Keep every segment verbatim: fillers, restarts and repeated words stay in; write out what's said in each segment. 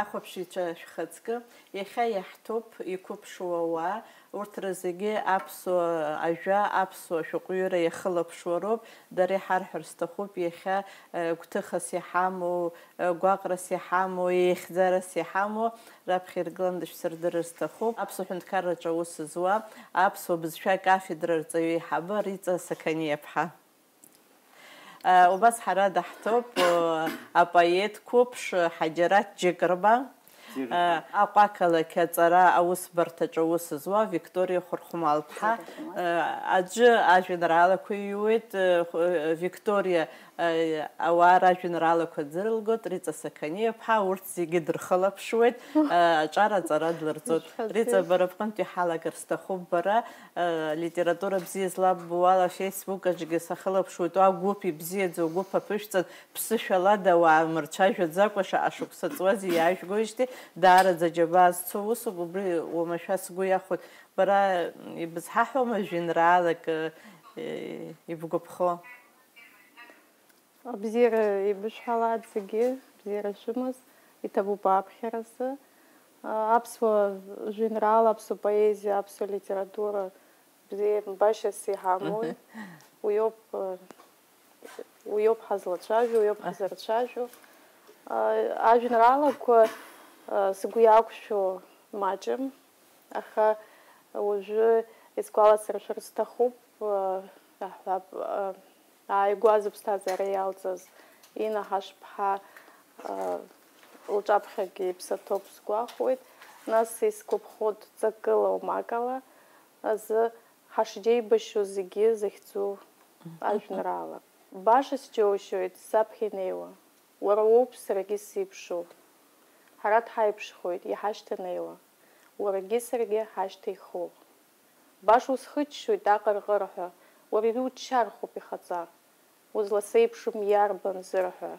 Ахәаԥшыҩцәа шәхаҵкы, иахьа иаҳҭоуп иқәыԥшуа ауаа, урҭ рызегьы аԥсуа ажәа, аԥсуа шәҟәҩыра иахылаԥшуа роуп, дара иҳарҳәар сҭахуп, иахьа, э, гәҭыхас иҳамоу, э, гәаҟрас иҳамоу, еихьӡарас иҳамоу, раԥхьа иргыланы дышәсырдырыр сҭахуп. Аԥсуа ҳәынҭқарраҿы аус зуа, аԥсуа бызшәа акафедра арҵаҩы еиҳабы Риҵа Сақаниаԥҳа. Убас ҳара даҳҭоуп апоет қәыԥш Ҳаџьараҭ Џьыкрба, Аҟәа ақалақь аҵара аусбарҭаҿы аус зуа Викториа Хәырхәмал-ԥҳа, аӡәы ажәеинраалақәа иҩуеит, Викториа ауаа ражәеинраалақәа ӡырылгоит, Риҵа Сақаниаԥҳа урҭ зегьы дырхылаԥшуеит, аҿар аҵара длырҵоит. Риҵа, бара бҟынтә иҳалагар сҭахуп бара, Литература бзиа злаббо ала, Facebook аҿгьы сахылаԥшуеит, уа гәыԥ ибзиаӡоу гәыԥ аԥышәҵан, ԥсышәалада уаамырцәажәаӡакәа шаҟа шықәса ҵуазеи иаажәгоижьҭеи, даараӡа аџьабаа зцо усуп, убри уамашәа сгәы иахәоит. Бара ибызҳаҳәома жәеинраалак, э, ибгәаԥхо? Абзиара еибышәҳәалааит зегьы, абзиара шәымаз, иҭабуп аԥхьаразы. Аԥсуа жәеинраала, аԥсуа поезиа, аԥсуа литература бзиа башьас иҳамои? Уиоуп, уиоуп ҳазлацәажәо, уиоуп ҳзырцәажәо. Ажәеинраалақәа сгәы иақәшәо маҷым, аха уажәы исгәаласыршәар сҭахуп, аҳәап, Ааигәа зыԥсҭазаара иалҵыз Инна Ҳашԥҳа, лҿаԥхьагьы иԥсаҭоуп сгәахәуеит, нас исгәаԥхоит ҵакыла умакала азы ҳашџьеибашьо зегьы захьӡу ажәеинраала. Баша сџьоушьоит саԥхьа инеиуа, уара уоуп саргьы сзеиԥшу. Ҳара дҳаиԥшхоит иҳашьҭанеиуа, уаргьы саргьы ҳашьҭа ихоуп. Баша усхыччоит аҟырҟырҳәа, уара иуччархәуп ихаҵа. Узласеиԥшым иарбан зырҳәа?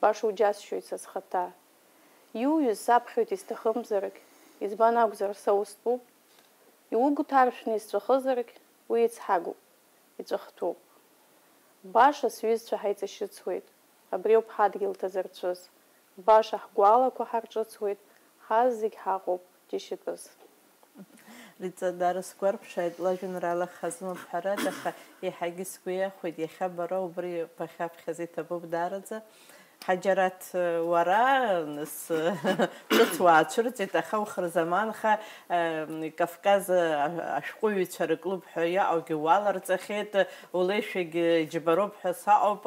Баша уџьасшьоит са схаҭа. Иуҩыз саԥхьоит исҭахымзаргь, избан акәзар, са устәуп. Иугәы ҭаршәны исҵәахызаргь, уи ицҳагоуп, иҵәахтәуп. Баша сҩызцәа ҳаиҵашьыцуеит, абриоуп ҳадгьыл ҭазырцәыз. Баша ҳгәалақәа ҳарҿыцуеит, ҳазегь ҳаҟоуп џьашьатәыс. Риҵа, даара сгәарԥшааит, лажәеинраала хазмап ҳәарада, аха еиҳагьы сгәы иахәеит, иахьа бара убри бахьаԥхьаз иҭабуп даараӡа. Ҳаџьараҭ, уара, нас, ҿыц уаацәырҵит, аха ухырзаманха, Кавказ ашәҟәыҩҩцәа рыклуб ҳәа иаҟоугьы уаларҵахьеит, улеишәагьы џьбароуп ҳәа саҟоуп,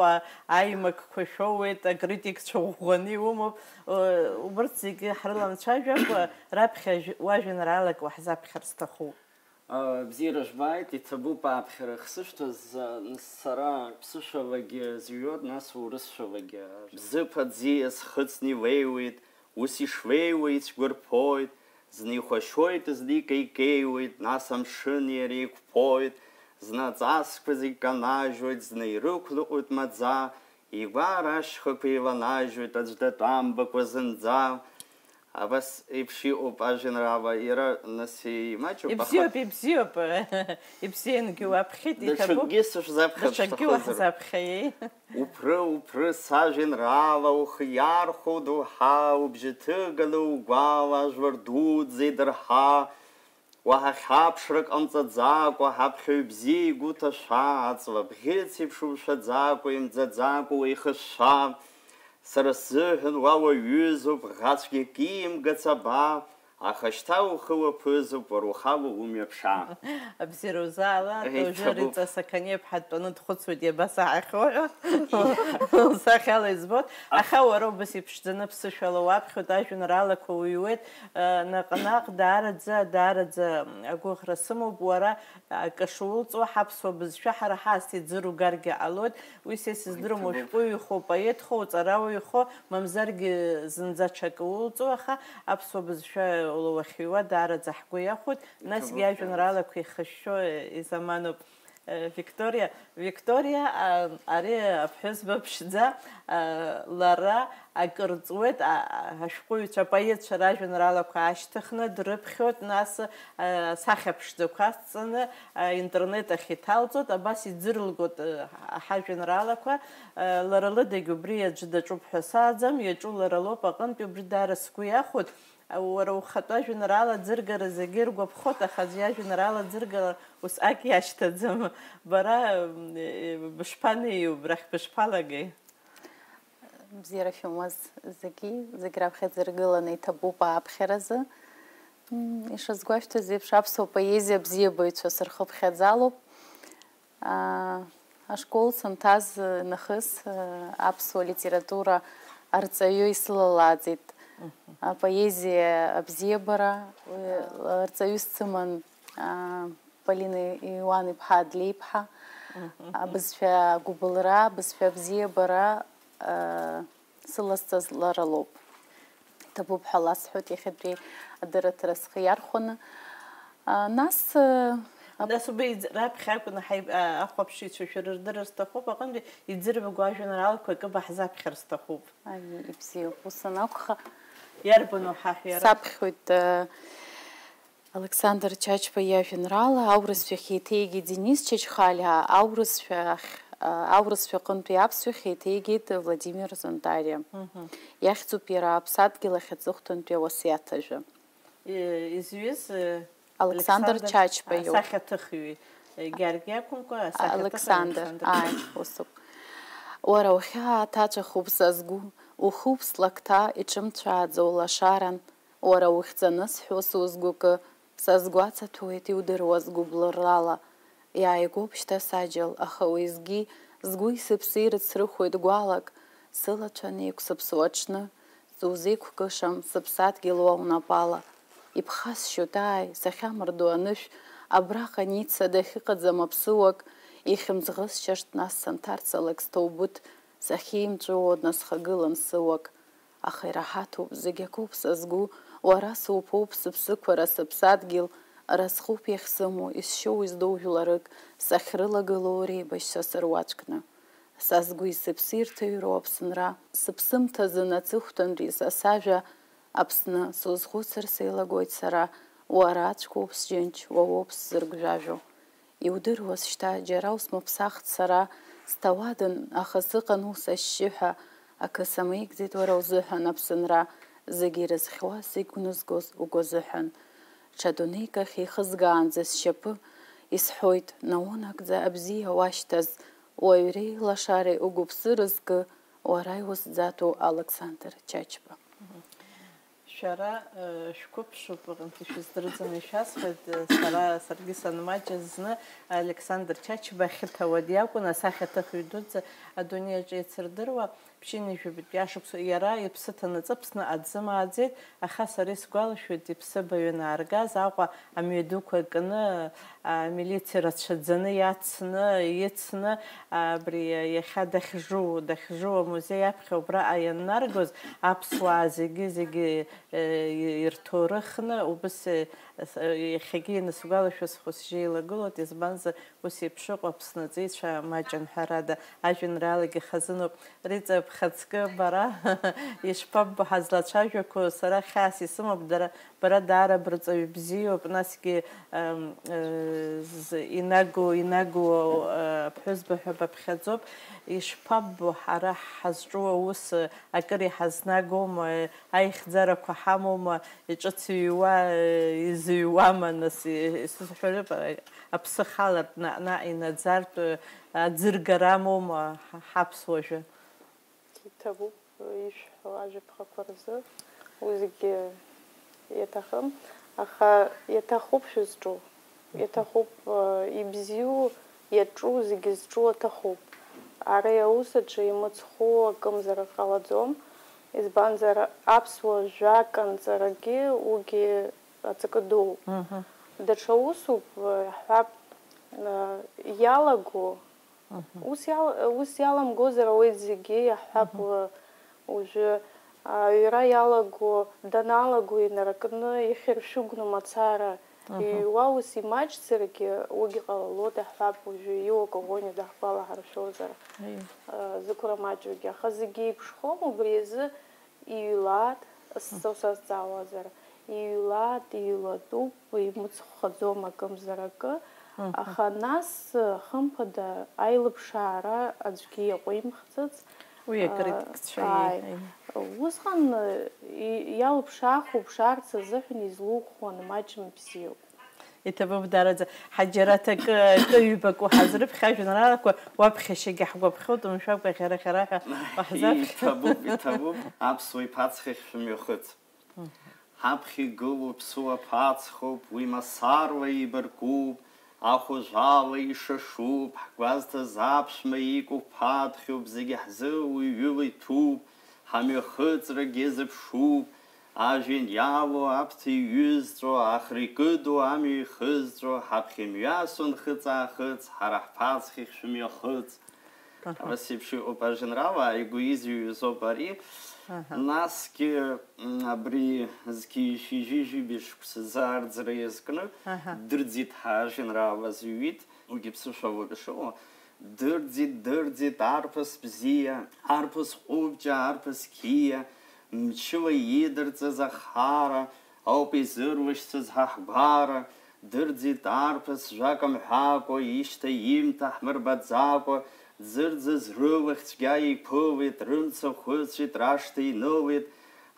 аимакқәа шәоуеит, акритикцәа ӷәӷәаны иумоуп. Убырҭ зегьы ҳрыламцәажәакәа, раԥхьа уажәеинраалак уаҳзаԥхьар сҭахуп. Бзиара жәбааит, иҭабуп ааԥхьара ахсышәҭаз, нас сара ԥсышәалагьы зҩуеит, нас урысшәалагьы. Бзыԥ аӡиас хыҵны илеиуеит, ус ишуеиуа ицәгәарԥоит, зны ихәашьоит, зны икеикеиуеит, нас амшыни иареи еиқәԥоит, зны аҵасқәа зегь канажьуеит, зны ирықәныҟәоит маӡа, игәара ашьхақәа еиланажьуеит аӡә датәамбакәа зынӡа. Абас еиԥш иҟоуп ажәеинраала, иара, нас, имаҷуп, аха ибзиоуп, ибзиоуп, ибзиангьы уаԥхьеит, иҭабуп. Даҽакгьы сышәзаԥхьап, даҽакгьы шәҭахызар. Уаҳзаԥхьа, еи. Уԥры, уԥры, сажәеинраала, ухы иархәо удоуҳа, убжьы ҭыганы угәала ажәлар дуӡӡа идырҳа. Уаҳа хьаԥшра ҟамҵаӡакәа, ҳаԥхьаҩ бзиа игәы ҭашәа, аҵла бӷьыц еиԥш умшәаӡакәа, имӡаӡакәа уеихышәшәа. Сара сзыҳәан уа уаҩызоуп, ӷацәгьак имгац аба, аха шьҭа ухы уаԥызоуп, уара ухала умҩа ԥша. Абзиара узаалааит, уажәы Риҵа Сақаниаԥҳа дтәаны дхәыцуеит, иабасаҳахьоу ҳәа. Лсахьала избоит, аха уара убас иԥшӡаны ԥсышәала уаԥхьоит, ажәеинраалақәа уҩуеит, Наҟ-наҟ даараӡа, даараӡа агәыӷра сымоуп, уара акы шулҵуа, ҳаԥсуа бызшәа ҳара ҳаасҭа иӡыру гаргьы ҟалоит. Уи са исыздырам, ушәҟәыҩҩы хо, поет хо, уҵарауаҩ хо, мамзаргьы зынӡа ҽакы улҵуа, аха аԥсуа бызшәа уахьыҩуа даараӡа ҳгәы иахәоит, насгьы иҭабуп, ажәеинраалақәа ихышәшәо изамануп. Викториа, Викториа, а, ари аԥҳәызба ԥшӡа, а, лара акыр ҵуеит, а, а, ашәҟәыҩҩцәа, апоетцәа ражәеинраалақәа аашьҭыхны дрыԥхьоит, нас, а, асахьа ԥшӡақәа адҵаны, а, интернет ахь иҭалҵоит, абас иӡырлгоит, а, ҳажәеинраалақәа, а, лара лыдагь убри аӡәы даҿуп ҳәа сааӡам, иаҿу лара лоуп аҟынтәи, убри даара сгәы иахәоит. Уара ухатәы ажәеинраала ӡыргара зегьы иргәаԥхоит, аха аӡәы иажәеинраала ӡыргара усҟак иашьҭаӡам. Бара, м, э, бышԥанеиу, абрахь бышԥалагеи? Бзиара шәымаз зегьы, зегь раԥхьаӡа иргыланы иҭабуп ааԥхьаразы. М, ишазгәашәҭаз еиԥш, аԥсуа поезиа абзиабаҩцәа сырхыԥхьаӡалоуп. Аа, ашкол санҭаз нахыс, аа, аԥсуа литература арҵаҩы исылалааӡеит. Мгм. Апоезиа абзиабара, уи, аа, арҵаҩыс дсыман, аа, Полина Иоан-иԥҳа Адлеиԥҳа. Мгм. Абызшәа агәыбылра, абызшәа абзиабара, аа, сылазҵаз лара лоуп. Иҭабуп ҳәа ласҳәоит иахьатәи адырраҭара схы иархәаны. А, нас, а, ап- Нас убри иӡ-, раԥхьа акәны ҳаиб-, а, ахәаԥшыҩцәа шәара рдырыр сҭахуп, аҟынтәи иӡырҩуа ажәеинраалақәа акы баҳзаԥхьар сҭахуп. Аиеи, ибзиоуп, ус анакәха. Иарбану ҳаҳәара? Саԥхьоит, а, Александр Чачба иажәеинраала аурысшәахь еиҭеигеит Денис Чачхалиа, аурысшәахь, а, аурысшәа аҟынтәи аԥсшәахь еиҭеигеит Владимир Зонтариа. Мгм. Иахьӡуп иара аԥсадгьыл ахь аҵыхәтәантәи ауасиаҭ ажәа. Е, изҩыз, э, Александр Александр, Чачба а, иоуп. Асахьаҭыхҩы, э, Георги акәымкәа, асахьаҭыхҩы Александр, Александр ааи, Чачба. Усоуп. Уара ухьаа ҭаҵәахуп са сгәы, ухуп слакҭа иҿымцәааӡо лашаран, уара ухьӡаны сҳәо сузгәыкы, сазгәаҵаҭәуеит иудыруаз гәыблырала, иааигәоуп шьҭа саџьал, аха уеизгьы сгәи сыԥси рыцрыхоит гәалак, сылацәа анеиқәсыԥсо аҽны, сузеиқәкышам сыԥсадгьыл уа унапала. Иԥхасшьоит, ааи, сахьамардо анышә, абраҟа Ница дахьыҟаӡам аԥсыуак, ихьымӡӷысшьашт нас санҭарцалак сҭоубыҭ, сахьеимҵәуо днасхагылан сыуак. Аха ираҳаҭуп, зегь акоуп са сгәы, уара суԥоуп, сыԥсықәара, сыԥсадгьыл, разҟуп иахьсымоу, исшьоу издоу жәларык, сахьрылагылоу реибашьцәа сыруаӡәкны. Са сгәи сыԥси ирҭыҩроу Аԥсынра, сыԥсымҭазын аҵыхәтәантәи са сажәа, Аԥсны, сузхәыцыр сеилагоит сара, уара ацәгьоуп сџьынџь, уа уоуп сзыргәжәажәо. Иудыруаз шьҭа џьара усмыԥсахт сара, сҭауадын, аха сыҟан ус ашьшьыҳәа, акы самеигӡеит уара узыҳәан Аԥсынра, зегь ирызхьуа, зегь гәнызгоз угәазыҳәан. Ҽа дунеик ахь еихызгаанӡа сшьапы, исҳәоит, наунагӡа абзиа уашьҭаз, уаҩреи лашареи угәыԥсы рызкы, уара иузӡатәу Алықьсандр Чачба. Шәара, э, шәқәыԥшуп, аҟынтәи шәыздырӡаны ишәасҳәоит, э, сара, саргьы санмаҷыз зны Александр Чачба ахьыҭауа диакәын, асахьаҭыхҩы дуӡӡа адунеи аҿы еицырдыруа, ԥшьынҩажәи жәабатәи ашықәса иара иԥсы ҭанаҵы Аԥсны аӡы мааӡеит, аха сара исгәалашәоит, иԥсыбаҩ анааргаз Аҟәа амҩадуқәа кны, амилициа рацәаӡаны иацны, ицны, абри иахьа дахьжу, дахьжу амузеи аԥхьа убраҟа ианнаргоз, аԥсуаа зегьы, зегьы, э, ирҭоу рыхны, убыс, э, с-, э, иахьагьы ианысгәалашәо схәы-сжьы еилагылоит, избанзар, ус еиԥш ыҟоу Аԥсны аҵеицәа маҷын, ҳәарада, ажәеинраалагьы хазыноуп. Риҵа, бхаҵкы, бара ишԥаббо ҳазлацәажәақәо, сара хьаас исымоуп, дара, бара даара брҵаҩ бзиоуп, насгьы, ам, э, з-, инагоу, инагоу, э, аԥҳәызба ҳәа баԥхьаӡоуп. Ишԥаббо, ҳара ҳазҿу аус, э, акыр иҳазнагоума, э, аихьӡарақәа ҳамоума, иҿыц иҩуа, э, изыҩуама, нас, э, исызҳәарыба, аԥсы халартә наҟ-наҟ инаӡартә, э, аӡыргара амоума ҳа-, ҳаԥсуа жәа? Иҭабуп ишәҳәо ажәаԥҟақәа рзы, уи зегьы иаҭахым, аха иаҭахуп шәызҿу, иаҭахуп, э, ибзиу, иаҿу зегьы зҿу аҭахуп. Ари аус аҿы имыцхәу акымзар ҟалаӡом, избанзар, аԥсуа жәа канҵарагьы уигьы аҵакы дууп. Мгм. Даҽа усуп, э, иаҳҳәап, э, иалаго, Мгм. Ус иал-, ус иаламгозар ауеит зегьы, иаҳҳәап, Мгм. уа-, уажәы аҩра иалаго, даналаго инаркны ихьыршәыгәну мацара, Уа ус имаҷзаргьы, уигьы ҟалалоит, иаҳҳәап, уажәы Иуа Коӷониа даҳгәалаҳаршәозар, зықәра маҷугьы. Аха зегьы еиԥшхом, убри азы иҩлааит, сҵо сазҵаауазар, иҩлааит, иҩлатәуп, имыцхәхаӡом акымзар акы. Аха нас, хымԥада, аилыԥшаара аӡәгьы иаҟәимхӡац. Уи акритикцәа, ааи. Усҟан, и-, иалыԥшааху ԥшаарц азыҳәан излуӷәӷәаны маҷым бзиоуп. Иҭабуп, даараӡа. Ҳаџьараҭ, акы, акы ҩбак уҳазрыԥхьа, ажәеинраалақәа уаԥхьашьагьы ҳгәаԥхоит, умшәакәа ӷьара-ӷьараҳәа уаҳзаԥхьа. Иҭабуп, иҭабуп, аԥсуа иԥацхахь шәымҩахыҵ. Ҳаԥхьа игылоу ԥсуа ԥацхоуп, уи мацарала еибаркуп, ахәажәала ишашуп, ҳгәазҭаз аԥшәма ику ԥаҭхьуп, зегьы ҳзы уи ҩыла иҭәуп, ҳамҩахыҵрагьы зыԥшуп, ажәҩан иалоу аԥҭа иҩызҵәо, ахра икыду амҩа ихызҵәо, ҳаԥхьа имҩасуан хыҵ-аахыҵ, ҳара ҳԥацхьахь шәымҩахыҵ. Аха. Абас еиԥш иҟоуп ажәеинраала, игәы изҩыз ауп ари. Аха. Насгьы, м, абри зқьи жәшәи жәибжь шықәсазы аарӡра иазкны, Аха. Дырӡит ҳәа ажәеинраала зыҩит, уигьы ԥсышәала ишыҟоу. Дырӡит, дырӡит, арԥыс бзиа, арԥыс ҟәыбҷа, арԥыс қьиа, мчыла идырҵаз ахара, ауп изырлашьцаз ҳа ҳгәара, дырӡит арԥыс, жәак мҳәакәа, ишьҭа имҭа ҳмырбаӡакәа, дзырӡыз рылахь цәгьа еиԥылеит, рымца хәыцәеит, рашҭа инылеит,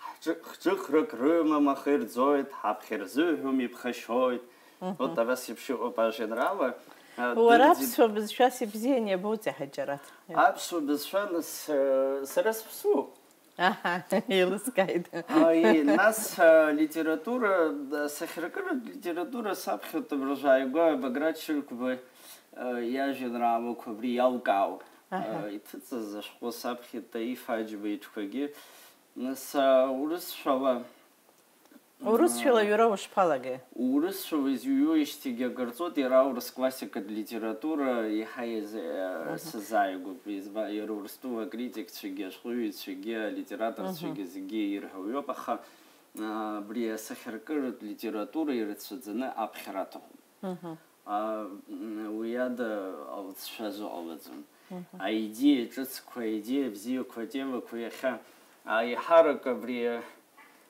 ҳҿы-, хҿыхрак рымам, аха ирӡоит, ҳаԥхьа рзыҳәом, иԥхашьоит. Мгм. Вот абас еиԥш иҟоуп ажәеинраала. А, Уара дырӡит- аԥсуа бызшәас ибзиан иабоуҵеи, Ҳаџьараҭ? Аԥсуа бызшәа, нас, э, сара сыԥсуоуп. Аҳа, еилыскааит. Аи, нас, а, литература, да, сахьаркыратә литература саԥхьоит абыржәы ааигәа Баграт Шьынқәба, а, иажәеинраалақәа абри иалкаау, Аҳа. А, иҭыҵыз ашәҟәы саԥхьеит Таиф Аџьба иҿқәагьы. Нас, а, урысшәала, Урысшәала а, иара ушԥалагеи? Урысшәала изҩуеижьҭеигьы акыр ҵуеит, иара аурыс классикатә литература еиҳа иаз-, э, Мгм. Сызааигәоуп, изба-, иара Урыстәыла акритикцәагьы, ашәҟәыҩҩцәагьы, алитераторцәагьы Мгм. Зегьы ирҳәауа иоуп, аха, а, абри асахьаркыратә литература ирацәаӡаны аԥхьара аҭахуп. Мгм. А, м, уи ада алҵшәа азыҟалаӡом. Мгм. Аидеиа ҿыцқәа, аидеиа бзиақәа, атемақәа иахьа, а, еиҳарак абри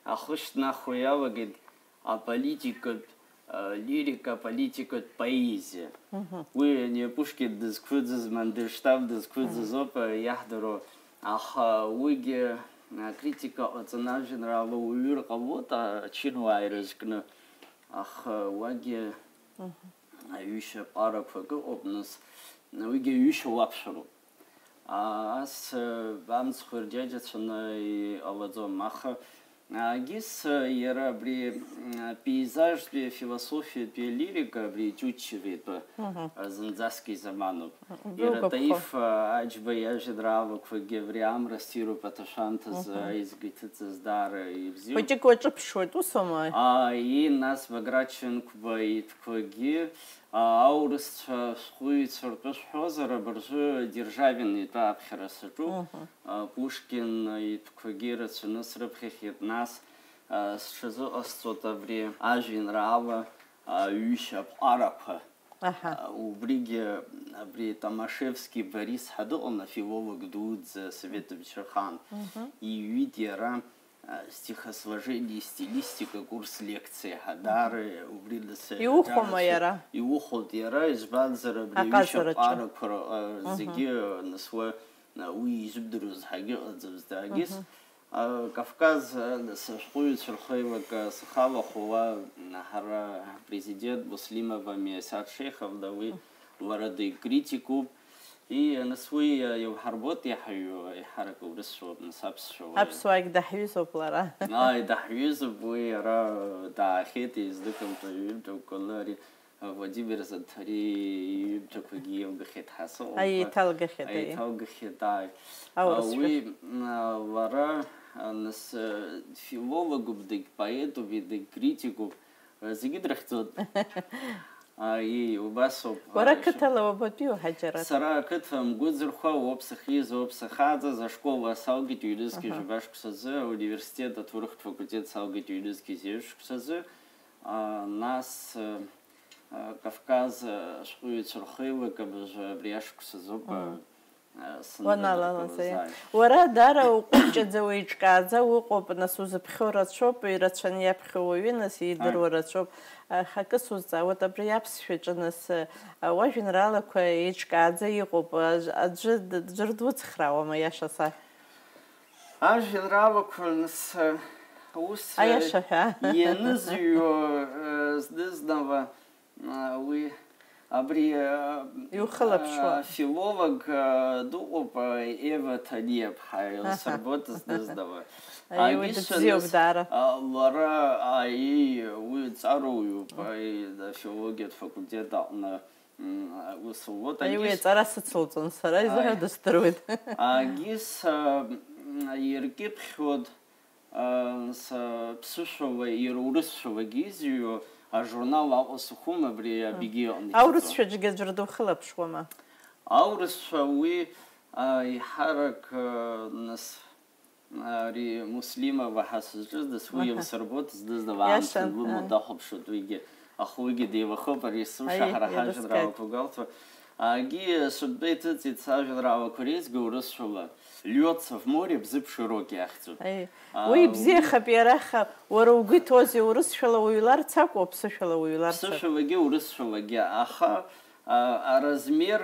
ахы шьҭнахуа иалагеит аполитикатә, а, лирика, аполитикатә поезиа. Мгм. Уи ани Пушкин дызқәыӡыз, Мандельштам дызқәыӡыз Мгм. Ауп, а, иаҳдыруа. Аха уигьы, а, критика ҟаҵаны ажәеинраала уҩыр ҟалоит, а, ачынуаа ирызкны. Аха уагьы Мгм. Аҩышьа ҟарақәак ыҟоуп, нас, уигьы аҩышьа уақәшәароуп. А, ас, э, амцхә ирџьаџьацәаны иҟалаӡом, аха, а, Гис, э, иара абри, м, пейзажтәи, афилософиатәи алирика, абри Ҷуччева итәы, Мгм. а, зынӡаск изаманоуп. Убри Иара угәаԥхо. Таиф, а, Аџьба иажәеинраалақәагьы абри амра ссируп аҭашәамҭазы Мгм. аизга иҭыҵыз даара ибзиоуп. Хәыҷык уаҿыԥшуеит, усоума? Ааи, нас Баграт Шьынқәба итәқәагьы, а, аурысцәа шәҟәыҩҩцәа ртәы шәҳәозар, абыржәы Державин итәы аԥхьара саҿуп. Мгм. А, Пушкин итәқәагьы рацәаны срыԥхьахьеит, нас, а, сҽазыҟасҵоит абри ажәеинраала, а, Ҩышьа аԥҟарақәа. Аҳа. А, убригьы, абри Тамашевски Борис ҳәа дыҟан, афилолог дуӡӡа асовет мчрахан. Мгм. Иҩит иара, а, стихосложение, стилистика курс лекциа ҳәа. Мгм. Даара убри дасу Иухәома иара? Иухәоит иара, избанзар абри Аҟазараҿы. Аҩышьа аԥҟарақәа ра-, а, Мгм. Зегьы, а, нас уа, а, уи изыбдыруаз ҳагьыҟаӡамызт, аагьыс. Мгм. А, Кавказ, а, сышәҟәыҩҩцәа рхеилак, а, сахалахәуа, м, ҳара ҳпрезидент Муслимова Миасиаҭ Шеиховна, уи лара дикритикуп. И, нас уи, а, иуҳарбоит иаҳаҩу, еиҳарак урысшәоуп, нас аԥсшәа уаҩ. Аԥсуаагь даҳҩызоуп лара. Ааи, даҳҩызоуп, уи ара даахьеит, еизныкымкәа ҩымҭақәа ари Владимир Занҭариа иҩымҭақәагьы еилгахьеит ҳәа сыҟоуп. Аиеиҭалгахьеит, аиеи. Аиеиҭалгахьеит, ааи. Аурысшәа. А, уи, а, лара, а, нас, а, филологуп, дагьпоетуп, дагькритикуп, а, зегьы дрыхьӡоит. Аиеи, убасоуп. Уара а, қыҭала уабатәиу, Ҳаџьараҭ? Сара ақыҭа Мгәыӡырхәа ауп сахьиз, ауп сахьааӡаз, ашкол салгеит ҩнызқьи Аҳа. Жәаба шықәсазы, ауниверситет аҭоурыхтә факультет салгеит ҩнызқьи зеижә шықәсазы. а, нас, а, а, Кавказ, а, ашәҟәыҩҩцәа рхеилак абыржәы абри ашықәс азоуп, а, Мгм. а, Уаналалаз, аиеи. Сыннадыркылазааит. Уара даара уҟәымҷаӡа, уеиҿкааӡа уҟоуп, нас узыԥхьо рацәоуп, ирацәаны иаԥхьо уаҩы, нас иидыруа Аи. рацәоуп. Аха акы сузҵаауеит, абри аԥсшәаҿы, нас, а, уажәеинраалақәа еиҿкааӡа иҟоуп, а, аӡәы д-, ӡәыр дуцхраауама, иаша са? Ажәеинраалақәа, нас, а, ус, а, Аиаша ҳәа. ианызҩуа, а, зны-зынла, а, уи, абри, а, Иухылаԥшуа. а, филолог, а, дыҟоуп, а, Ева Ҭаниаԥҳа, Аҳа. илсырбоит зны-зынла. Аиеи, уи Агьы дыбзиоуп сыныз, даара. а, лара, аиеи, уи ҵаруаҩуп, аи, афилологиатә факультет аҟны, м, ус луоуп. Аиеи, Агьы уи с-, аҵара сыцылҵон сара, изыҳәа аи. дыздыруеит. Агьы са, м, иркьыԥхьуан, а, са ԥсышәала, иара урысшәалагьы изҩуа ажурнал Аҟәа сыхәым абри М. Абигеи аҟны иҭыҵуа. Аурысшәаҿгьы аӡәыр духылаԥшуама? Аурысшәа уи, а, еиҳарак, а, нас, ари Муслимова ҳәа сызҿыз, нас уи Аҳа. илсырбоит, зны-зынла Иашан, аамҭа лымоу аҳ. дахәаԥшуеит уигьы. Аха уигьы деилахоуп, ари есымша Аиеи, ҳара иадаскьеит. ҳажәеинраалақәа гәалҭо. Агьи сынтәа иҭыҵит сажәеинраалақәа реизга урысшәала, Лётца в море, Бзыԥ широкий ахьӡуп. Аиеи. А, Уи уи бзиахап иара, аха уара угәы иҭоузеи, урысшәала уҩларц акәу, аԥсышәала уҩларц акәу? Ԥсышәалагьы, урысшәалагьы, аха, а, аразмер,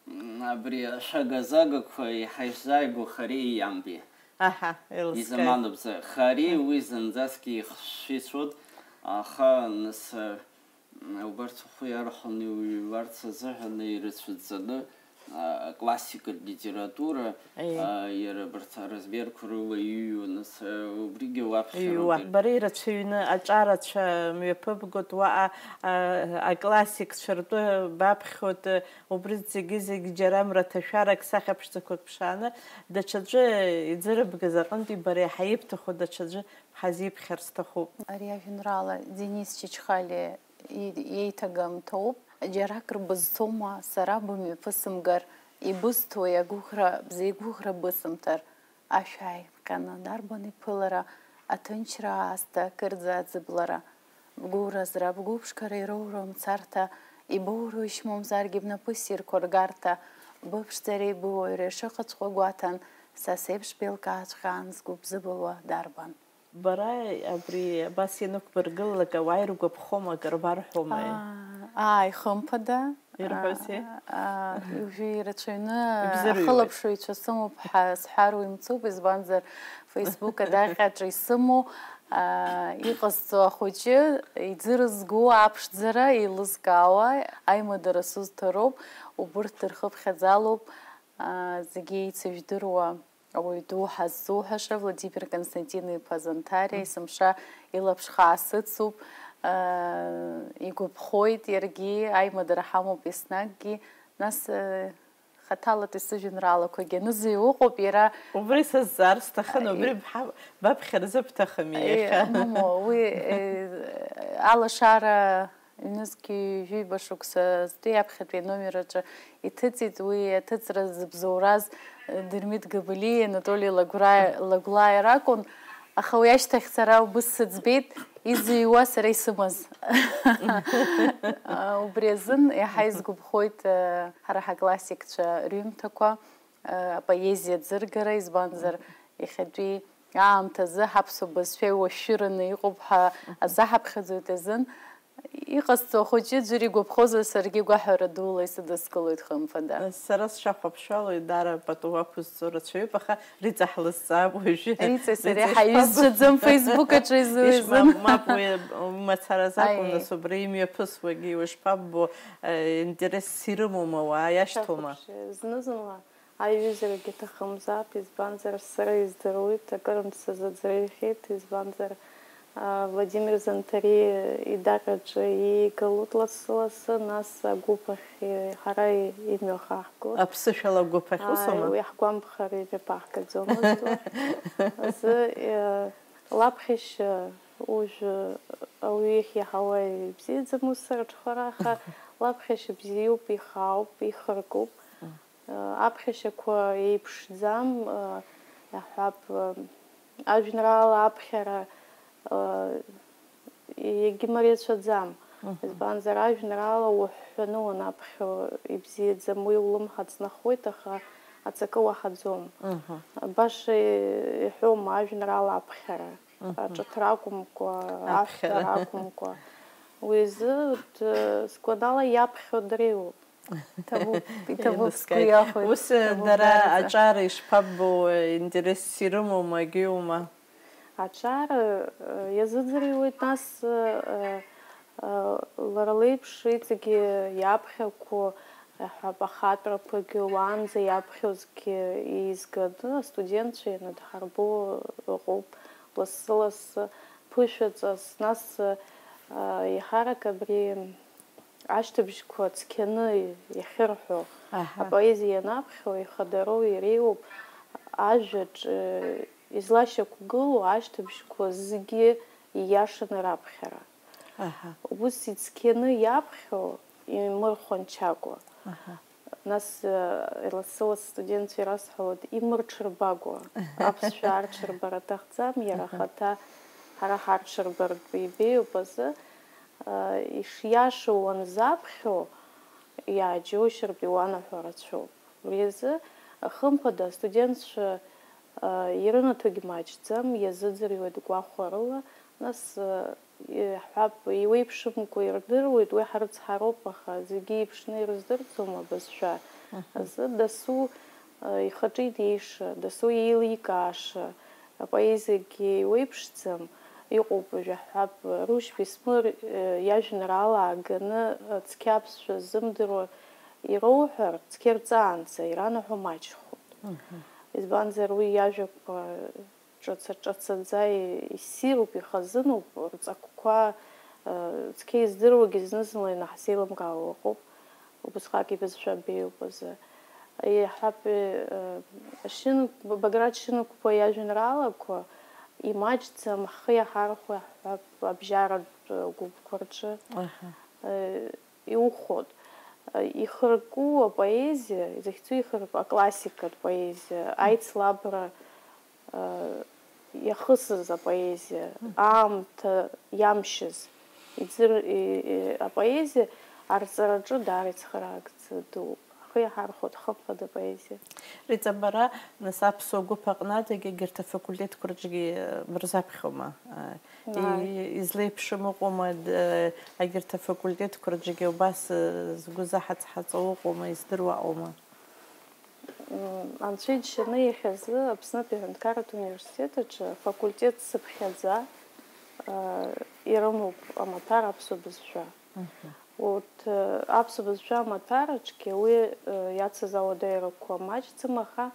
м, абри ашәага-загақәа еиҳа ишзааигәоу Хареи Иамби. Аҳа, еилыскааит. Изамануп за-, Хареи Мм. уи зынӡаскгьы ихшшәа ицәоит, аха нас, а, убарҭ ухы иархәаны иуҩларц азыҳәан ирацәаӡаны, а, аклассикатә литература, Аиеи. а, иара абарҭ аразмерқәа рыла иҩуа, нас, а, убригьы уаԥхьароуп Иҩуа. ир- Бара ирацәаҩны, аҿарацәа мҩаԥыбгоит, уаҟа, а, аклассикцәа ртәы баԥхьоит, убри зегьы-зегь џьара мраҭашәарак сахьаԥшӡақәак ԥшааны, даҽаӡәы иӡырбгаз аҟынтәи бара иаҳа ибҭаху даҽаӡәы ҳазиԥхьар сҭахуп. Ари ажәеинраала Денис Чачхалиа и-, иеиҭагамҭоуп. Џьарак рбызцома, сара бымҩаԥысымгар, ибысҭои агәыӷра, бзеигәыӷра бысымҭар? Ашә ааиԥҟьаны, дарбан иԥылара, аҭынчра аасҭа, кырӡа аӡыблара? Бгәыразра, бгәыԥшқара ироуроу мцарҭа, ибоурышь мамзаргьы бнапы ссирқәа ргарҭа, быԥшӡареи быуаҩреи шыҟаҵәҟьо гәаҭан, са сеиԥш беилкааҵәҟьан згәы бзыбылуа дарбан? Бара абри абас ианықәбыргылалак, ауаа иргәаԥхома, акыр барҳәома? Аа, ааи, хымԥада. Ирҳәозеи? Аа, аа, уажәы ирацәаҩны Ибзырҩуеит. ахылаԥшыҩцәа сымоуп ҳәа сҳәар уимцуп, избанзар, Facebook адаҟьаҿы исымоу, аа, иҟазҵо ахәыҷы иӡырызго аԥшӡара еилызкаауа аимадара сызҭароуп, убырҭ дырхыԥхьаӡалоуп, аа, зегьы еицыжәдыруа. Ауаҩ ду ҳаззуҳәаша, Владимир Константин-иԥа Занҭариа, Мм. есымша илаԥш хаа сыцуп, аа, игәаԥхоит иаргьы, аимадара ҳамоуп еснагьгьы, нас, э, хаҭалатәи сыжәеинраалақәагьы анызыҩ ыҟоуп, иара Убри сазҵаар сҭахын, Э, убри бҳа-, баԥхьарзы бҭахыми Э, иахьа? мамоу, уи, э, алашара Ҩнызқьи ҩажәиба шықәса зтәи аԥхьатәи аномер аҿы иҭыҵит уи аҭыҵра зыбзоураз, э, Дырмит Габалиеи Анатоли Лагәра-, Лагәлааи ракәын, аха уи ашьҭахь сара убыс сыӡбеит, изыҩуа сара исымаз. А, убри азын иаҳа исгәаԥхоит, э, ҳара ҳаклассикцәа рҩымҭақәа, э, апоезиа ӡыргара, избанзар, иахьатәи аамҭазы ҳаԥсуа бызшәа иуашәшәыраны иҟоуп ҳәа азаҳаԥхьаӡоит азын. Иҟасҵо ахәыҷы ӡәыр игәаԥхозар, саргьы гәаҳәара дула исыдыскылоит, хымԥада. Сара сшахәаԥшуала, даара пату ақәызҵо рацәаҩуп, аха Риҵа ҳлызҵаап уажәы. Риҵеи сареи Риҵа, ҳаиҩызцәаӡам ишԥаб-, Facebook аҿы изуеи ишмам-, зын. Мап, уи мацара закәым, Аиеи. нас убра имҩаԥысуагьы, ишԥаббо, э, интересс ирымоума ауаа, иашьҭоума? Сахәаԥши, зны-зынла. Аиҩызарагьы ҭахымзаап, избанзар, сара издыруеит, акырынтә сазыӡырҩхьеит, избанзар, а, Владимир Занҭариа идаҟьаҿы иигалоит лассы-лассы, нас агәыԥ ахь, ҳара имҩахаҳгоит. Аԥсышәала агәыԥ ахь, усоума? Ааи, уи ҳгәамԥхар имҩаԥаҳгаӡомызт уахь. Азы, э, лаԥхьашьа, уажә ауаҩы иахь иаҳауа ибзиаӡам ус рыҿҳәара, аха лаԥхьашьа бзиоуп, ихаауп, ихыркуп. Аԥхьашьақәа еиԥшӡам, иаҳҳәап, ажәеинраала аԥхьара, Егьымариацәаӡам. Избанзар, ажәеинраала уҳәҳәаны уанаԥхьо ибзиаӡам, уи улымҳа ҵнахуеит, аха аҵакы уаҳаӡом. Баша иҳәома ажәеинраала аԥхьара? Аҿыҭра акәымкәа, аҳәара акәымкәа. Уи азы, д-, сгәанала, иаԥхьо дреиуоуп. Иҭабуп, иҭабуп, сгәы иахәеит. Ус дара аҿар ишԥаббо, интерес ирымоума, егьиума? Аҿар, э, иазыӡырҩуеит, нас, э, э, лара леиԥш иҵегьы иаԥхьақәоу, иаҳҳәап, ахатәрақәагьы уаанӡа иаԥхьозгьы еизганы астудентцәа ианадҳарбо ыҟоуп, лассы-лассы, ԥышәаҵас, нас, э, еиҳарак абри ашьҭыбжьқәа цқьаны иахьырҳәо, аҳа, апоезиа ианаԥхьо ихадароу иреиуоуп ажәаҿ, э, излашьақәгылоу ашьҭыбжьқәа зегьы ииашаны раԥхьара. Аҳа. Ус ицқьаны иаԥхьо, имырхәанчакәа. Аҳа. Нас, э, лассы-лассы астудентцәа ирасҳәалоит, имырҽырбагәа. Аԥсшәа арҽырбара аҭахӡам, иара, аҳа, ахаҭа ҳара ҳарҽырбартә ибеиоуп азы. Ишиашоу уанзаԥхьо, иааџьоушьартә иуанаҳәо рацәоуп. Убри азы, хымԥада, астудентцәа ирынаҭогь маҷӡам, иазыӡырҩуеит гәахәарыла, нас, иаҳҳәап, иуеиԥшымкәа ирдыруеит, уи ҳрыцҳароуп, аха зегьы еиԥшны ирыздырӡом абызшәа азы. Дасу ихаҿы инеиша, дасу еиликааша, апоезиагьы еиуеиԥшӡам, иҟоуп, жәаҳәап, Рушь Бесмыр, э, иажәеинраала ааганы, э, цқьа аԥсшәа ззымдыруа ироуҳәар, цқьа ирҵаанӡа иранаҳәо маҷхоит. Мгм. Избанзар, уи иажәақәа ҿаца-ҿацаӡа и-, иссируп, ихазынуп, рҵакқәа, э, цқьа издыруагьы зны-зынла инаҳзеилымкаауа ыҟоуп. Убысҟак ибызшәа беиоуп азы. Иаҳҳәап, э, Шьын-, Баграт Шьынқәба иажәеинраалақәа имаҷӡам, ҳхы иаҳархәо, иаҳҳәап, абжьаратә, э, гәыԥқәа рҿы, аҳа, э, иухәот. Э, ихырку апоезиа, изахьӡу ихырку аклассикатә поезиа, аицлабра, э, иахысыз апоезиа, аамҭа иамшьыз, иӡыр-, и-, и-, апоезиа арҵараҿы даара ицхыраагӡа дууп. Ҳхы иаҳархәоит, хымԥада, апоезиа. Риҵа, бара, нас, аԥсуа гәыԥ аҟнадагьы егьырҭ афакультетқәа рҿгьы, э, бырзаԥхьома? Э, и-, излеиԥшым ыҟоума, д-, э, егьырҭ афакультетқәа рҿгьы убас, э, згәы заҳаҵ-ҳаҵо ыҟоума, издыруа ыҟоума? М, Анцәа иџьшьаны, иахьазы Аԥснытәи аҳәынҭқарратә университет аҿы афакультет цыԥхьаӡа, а, ирымоуп амаҭәар аԥсуа бызшәа. Мгм. Урҭ, а, аԥсуа бызшәа амаҭәар аҿгьы уи, а, иацыз ауадаҩрақәа маҷӡам, аха,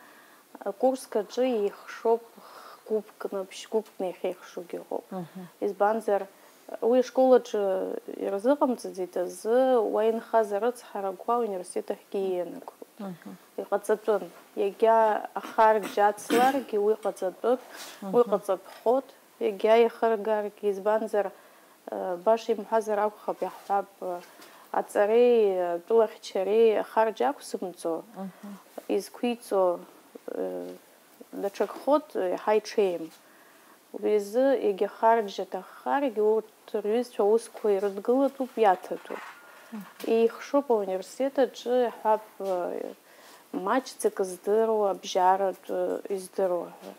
а, курск аҿы еихшоуп, х-гәыԥкны, ԥшь-гәыԥкны иахьеихшогьы ыҟоуп. Мгм. Избанзар, Уи ашкол аҿы ирзыҟамҵаӡеит азы, уа инхаз арыцҳарақәа ауниверситет ахьгьы иианагоит. Мгм. Иҟаҵатәын. Иагьа ахарџь ацларгьы уи ҟаҵатәын, уи, мгм, ҟаҵатәхоит, иагьа иахыргаргьы, избанзар, э, баша имҳәазар акәхап, иаҳҳәап, э, аҵареи, э, атәылахьчареи ахарџь ақәзымҵо, мгм, изқәиҵо, э, даҽакхоит, еиҳа иҽеим. Убри азы егьа харџь аҭаххаргьы, урҭ рҩызцәа аусқәа ирыдгылатәуп, иаҭатәуп. Еихшоуп ауниверситет аҿы, иаҳҳәап, маҷӡак здыруа, абжьаратә, э, издыруа ҳәа.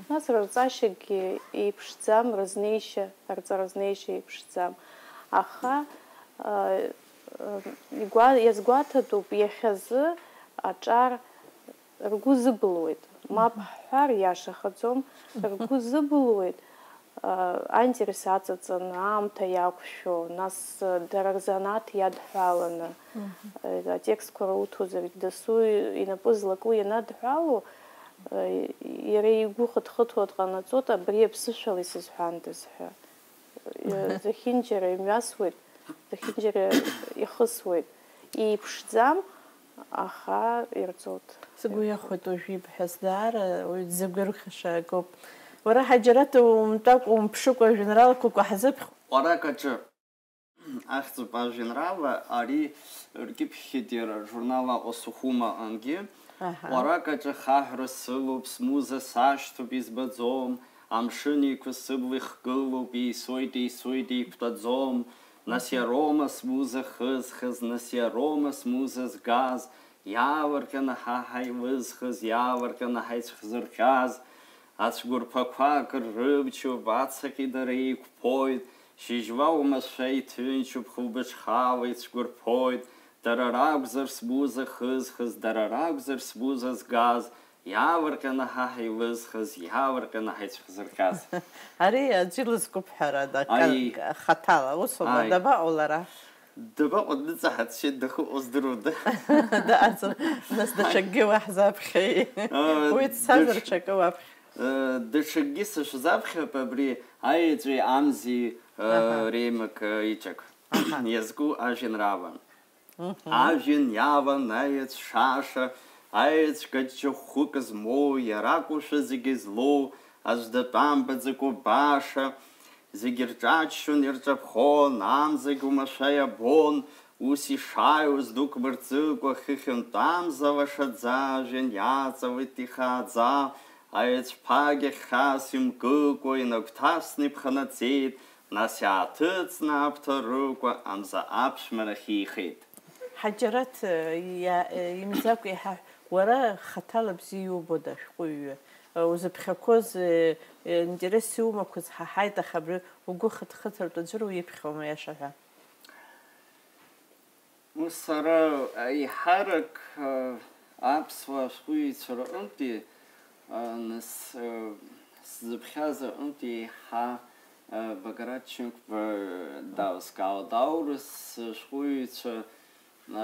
Нас рырҵашьагьы еиԥшӡам, рызнеишьа, рҵаразнеишьа еиԥшӡам. Аха, э, э, игәа-, иазгәаҭатәуп иахьазы аҿар ргәы зыбылуеит. Мап, мгм, ҳҳәар иашахаӡом, ргәы зыбылуеит, а, аинтерес аҵаҵаны, аамҭа иақәшәо, нас, а, дара рзанааҭ иадҳәаланы, мгм, а, атекстқәа руҭозаргь, дасу инапы злаку ианадҳәало, а, иара игәы хыҭхыҭуа дҟанаҵоит, абри аԥсышәала исызҳәандаз ҳәа. Зехьынџьара имҩасуеит, зехьынџьара ихысуеит. Еиԥшӡам, аха ирҵоит. Сгәы иахәеит уажә ибҳәаз, даара уаҩ дзагәырӷьаша акоуп. Уара, Ҳаџьараҭ, умтәакәа, умԥшыкәа ажәеинраалақәа ҳзыԥхьо. Ҟәарак аҿы ахьӡуп ажәеинраала, ари ркьыԥхьхьеит иара журнал Аҟәа Сухума аҟынгьы. Аҳа. Ҟәарак аҿы хаҳәра сылоуп, смуза сашьҭоуп, избаӡом, Амшын еиқәа сыбла ихгылоуп, еисоит, еисоит, еиқәтәаӡом. Нас иароума смуза хызхыз, нас иароума смуза згаз, иаалырҟьаны ҳа ҳаилызхыз, иаалырҟьаны ҳаицәхзырҟьаз. Ацәқәырԥақәа акыр рымчуп, ацаҟьеи дареи еиқәԥоит, шьыжьла уамашәа иҭынчуп, хылбыҽхала ицәқәырԥоит. Дара ракәзар смуза хызхыз, дара ракәзар смуза згаз, иаалырҟьаны ҳа ҳаилызхыз, иаалырҟьаны ҳаицәхзырҟьаз. Ари аӡәы илызкуп ҳәарада, Аи. ка-, хаҭала, усума, Аи. дабаҟоу лара? Дабаҟоу, дныҵаҳацшьеит, дахьыҟоу здыруада. Дааӡам, нас даҽакгьы уаҳзаԥхьеи? Э, Уи дцазар даҽ-, ҽакы уаԥхьа. э, даҽакгьы сышәзаԥхьап, абри аеҵәеи амзи, э, Аҳа. реимак, э, иҵак. Аҳа. Иазку ажәеинраала. Мгм. Ажәҩан иалан аеҵә шааша, аеҵә гаҷҷа хәык змоу, иара акәушәа зегьы злоу, аӡә датәамбаӡакәа баша, зегь рҿаччон, ирҿаԥхон, амзагь уамашәа иабон, ус ишааиуаз дук мырҵыкәа, хыхьынтә амза лашаӡа ажәҩан иаҵалеит ихааӡа, аеҵә ԥагьа хьаас имкыкәа инагәҭасны иԥханаҵеит, нас иааҭыҵны аԥҭа рыкәа амза аԥшәмарахь иихеит. Ҳаџьараҭ, э, иа-, э, имзакәа иҳаҳә, уара хаҭала бзиа иубода ашәҟәыҩҩы? Э, узыԥхьақәоз, э, э, интерес иумақәаз ҳаҳаит, аха абри угәы хыҭхыҭыртә аӡәыр уиԥхьома, иаша ҳәа? Ус сара, э, еиҳарак, э, аԥсуаа ашәҟәыҩҩцәа рҟынтәи, э, нас, э, сзыԥхьаз аҟынтәи еиҳа, э, Баграт Чынқәба, э, далскаауеит. Аурыс шәҟәыҩҩцәа, э,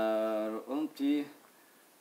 рҟынтәи,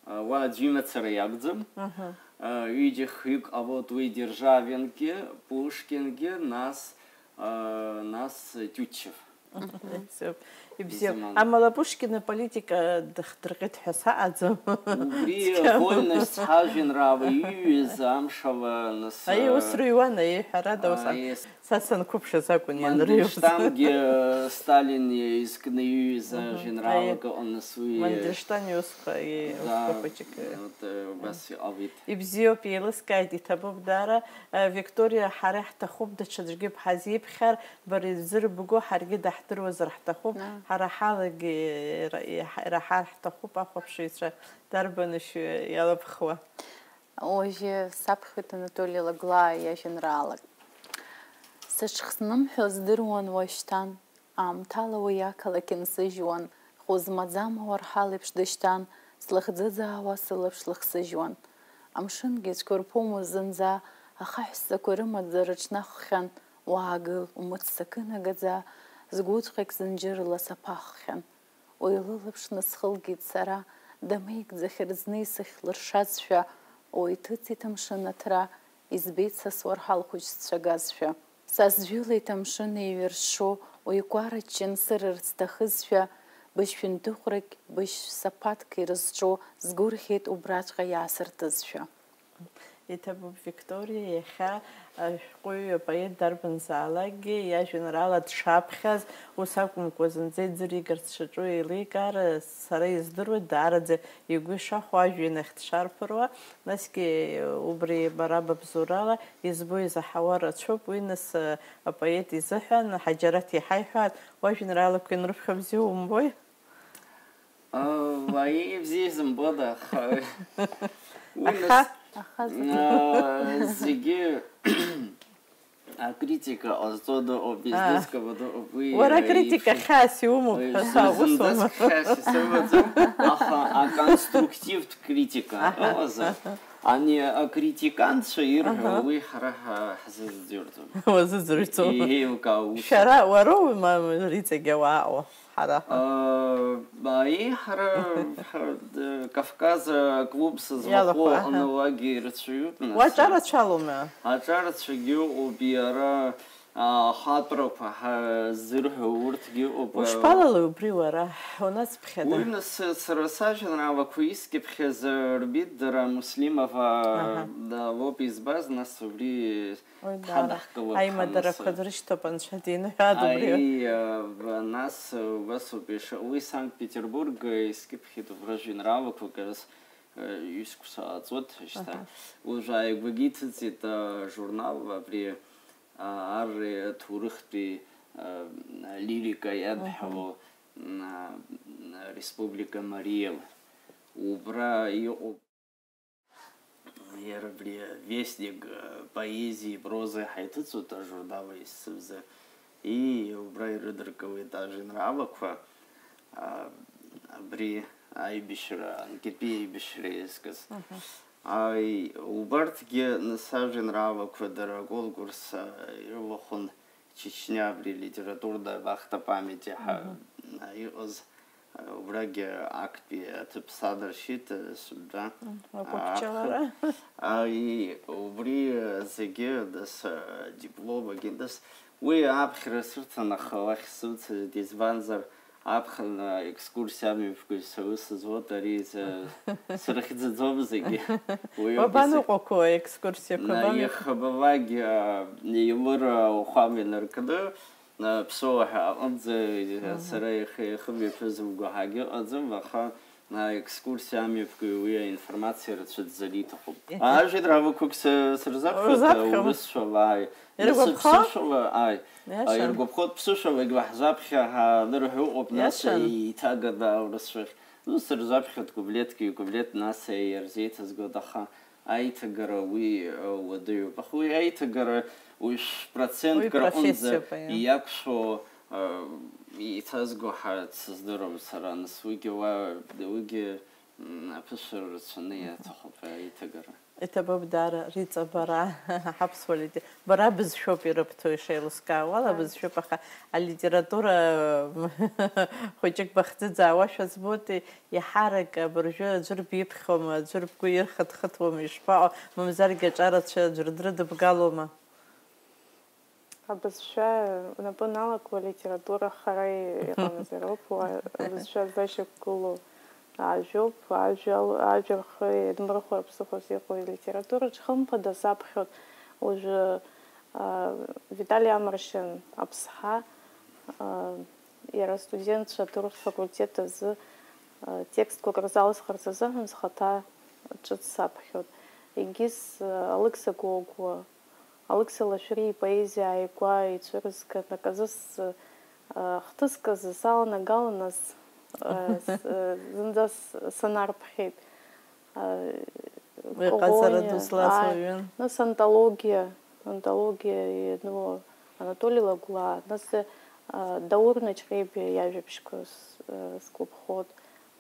э, уа аӡәы имацара иакәӡам. Мгм. Э, ҩыџьа-хҩык ҟалоит уи, Державингьы, Пушкингьы, нас, э, нас Тютчев. Ибзиоуп. Ибзиоуп. Изаман. Амала Пушкин аполитика дыхдырҟьеит ҳәа саҟаӡам. Убри Цқьа. Вольность ҳажәеинраала иҩыз амшала нас, Аиеи, ус рыҩуан, аиеи, ҳәарада, ус а-, аиеи, с-, са санқәыԥшыз акәын ианрыҩуаз. Мандельштамгьы, э, Сталин изкны иҩыз Мгм. ажәеинраалак Аиеи. Ыҟан нас уи, э, Мандельштам иусқәа, аиеи, Да, усқәа хәыҷык, э, вот, э, убас иҟалеит. Ибзиоуп, еилыскааит, иҭабуп даара. Э, Викториа, ҳара иаҳҭахуп даҽаӡәгьы бҳазиԥхьар, бара ибзырбго, ҳаргьы даҳдыруазар ҳҭахуп, Ааи. ҳара ҳалагьы ира-, иаҳ-, ираҳар ҳҭахуп ахәаԥшыҩцәа, дарбанушь иалабхуа? Уажәы саԥхьоит Анатоли Лагәлаа иажәеинраалак. Сыҽхнымҳәуа здыруан уашьҭан, аамҭала уи ақалақь нсыжьуан, хәы змаӡам ауарҳал еиԥш дышьҭан, слыхӡыӡаауа сылаԥш лыхсыжьуан. Амшынгьы цәқәырԥомызт зынӡа, ахаҳә ссақәа рымаӡа рыҽнахххьан, уаагыл, умыццакы нагаӡа, згәыҵәҟьагь зынџьырла саԥаххьан. Уи лылаԥш нысхылгеит сара, дамеигӡахьеит зны исыхьлыршазшәа, уи иҭыҵит амшын аҭра, избеит са суарҳал хәыҷ сцәагазшәа. Са сжәылеит амшын еиҩыршо, уи кәараччан сырырц сҭахызшәа, быжь шәындыҟәрагь, быжь саԥаҭк ирызҿо, сгәырӷьеит убраҵәҟьа иаасыртызшәа. Иҭабуп, Викториа, иахьа ашәҟәыҩҩы апоет дарбанзаалакгьы иажәеинраала дшаԥхьаз, ус акәымкәа, зынӡа иӡыригар дшаҿу еиликаар, сара издыруеит, даараӡа игәы ишахәо ажәҩан ахь дшарԥыруа, насгьы убри бара бабзоурала избо изаҳауа рацәоуп, уи нас апоет изыҳәан, Ҳаџьараҭ иҳаиҳәааит, уажәеинраалақәа ианрыԥхьо бзиа умбои? Уаҩы ибзиа изымбода, аха уи Аха, нас, аха зегьы. а, зегьы акритика ҟазҵо дыҟоуп, Аа. изнызкыло дыҟоуп, уи, Уара а, критика иԥшын. хьаас иумоуп Уи ҳәа зынӡаск саусума? хьаас исымаӡам, аха аконструктивтә критика Аҳа, ыҟазар, аҳа. ани акритиканцәа ирҳәо Аҳа. уи ҳара ҳа-, ҳзызӡырӡом. Уазыӡырҩӡом. Иеилкаау ус. Шәара уароума иҵегь ауааҟоу? Ҳара ҳәа. Аиҳара, ҳа, д-, Кавказ аклуб сызлахәу Иалахәу, аҳа. аҟны уагьы ирацәаҩуп, нас. Уаҿарацәалоума? Аҿарацәагьы ыҟоуп, иара, а, ахатәрақәа ҳа-, зырҳәо урҭгьы ыҟоуп, а. Ушԥалалои убри уара? Унацԥхьада? Уи, нас, сара сажәеинраалақәа искьыԥхьаз, а, рбеит дара, Муслимова, Аҳа. да, лоуп избаз, нас убри Ой, даара. Ҳадаҳкылап, Аимадарақәа ҳанасы. дрышьҭоуп, Анцәа диныҳәааит убри. Аи, а, в-, нас, а, убасоуп иша-, уи Санкт-Петербург, а, искьыԥхьеит убра жәеинраалақәак, а, с-, а, ҩысқәса ааҵуеит шьҭа. Аҳа. Уажә ааигәагьы иҭыҵит, а, журнал, абри, Арреи аҭоурыхтәи лирика иадҳәало Республика Мариала. Убра иҟоуп иара абри Вестник поезиеи прозеи ҳаиҭыҵуеит ажурнал есымза. И, убра ирыдыркылеит ажәеинраалақәа, абри аибашьра, анкьатәи аибашьра иазкыз. Аи, убарҭгьы нас ажәеинраалақәа дара аконкурс ирылахәын Чечня абри литературная вахта памяти ҳәа иҟаз, убрагьы актәи аҭыԥ садыршьит, сынтәа. Аҟәыҷҷалара. Аи, убри зегьы дас дипломагьы дас уи аԥхьара сырҭан, аха уахь сымцаӡеит, избанзар, аԥхын, а, екскурсиа амҩаԥгаҩцәа аус зуеит, ари изы срыхьӡаӡом зегьы. Уи ауп исых-, Уабаныҟәақәоу аекскурсиақәа, абамҩаԥ-, иахабалак, а, еилыра ауахәама инаркны, а, Ԥсоу ҳәа аҟынӡа, а, сара ихы-, ихымҩаԥызымго ҳагьыҟаӡам, аха, а, екскурсиа амҩаԥгаҩ уи аинформациа рацәа дзариҭахуп. Еҳе. Ажәеинраалақәак сы-, сырзаԥхьоит, Урзаԥхьом. Урысшәала, ааи. Иргәаԥхо? Ԥсышәала, ааи. Иашан. Иргәаԥхо, ԥсышәалагь уаҳзаԥхьа ҳәа анырҳәа ыҟоуп, нас Иашан. Еиҭаганы аурысшәахь. Ну, сырзаԥхьоит куплетгьы, икуплет нас иарзеиҭазгоит, аха аиҭагара уи, э, уадаҩуп. Аха уи аиҭагара уи шә-, процентк Уи рҟынӡа профессиоуп, аиа. Иақәшәо, э, еиҭазго ҳәа дсыздыруам сара, нас уигьы уа, уигьы, м, аԥышәара рацәаны иаҭахуп аиҭагара. Иҭабуп даара, Риҵа, бара, ҳаԥсуа литер-, бара бызшәоуп ирыбҭо, ишеилыскаауала, Ааи. Бызшәоуп, аха алитература хәыҷык бахӡыӡаауашәа збоит, еиҳарак абыржәы аӡәыр биԥхьома, аӡәыр бгәы ирхыҭхыҭуама, ишԥаҟоу, мамзаргьы аҿарацәа аӡәыр дрыдыбгалома? Абызшәа напы налаку алитература хара иҟамзароуп, уа абызшәа злашьақәгылоу ажәоуп, ажәа ал-, ажәа рхы иадмырхәо аԥсыхәас иҟоу алитератураҿ, хымԥада саԥхьоит уажәы, а, Витали Амаршьан Аԥсҳа, а, иара астудентцәа аҭоурых факультет азы, а, текстқәак рзалсхырц азыҳәан зхаҭа ҿыц саԥхьоит. Егьыс, а, Алықьса Гогәуа, Алықьса Лашәриа ипоезиа ааигәа ицәырызган, аказы с-, а, хҭыск азы саланагалан, нас, а, с-, а, зынӡа с-, санарԥхьеит. А, Уи ҟазара Коӷониа, ду злаз ааи, уаҩын. Нас антологиа, антологиа иану Анатоли Лагәлаа, нас, а, Даур Наҷҟьебиа иажәабжьқәа с-, а, сгәаԥхоит.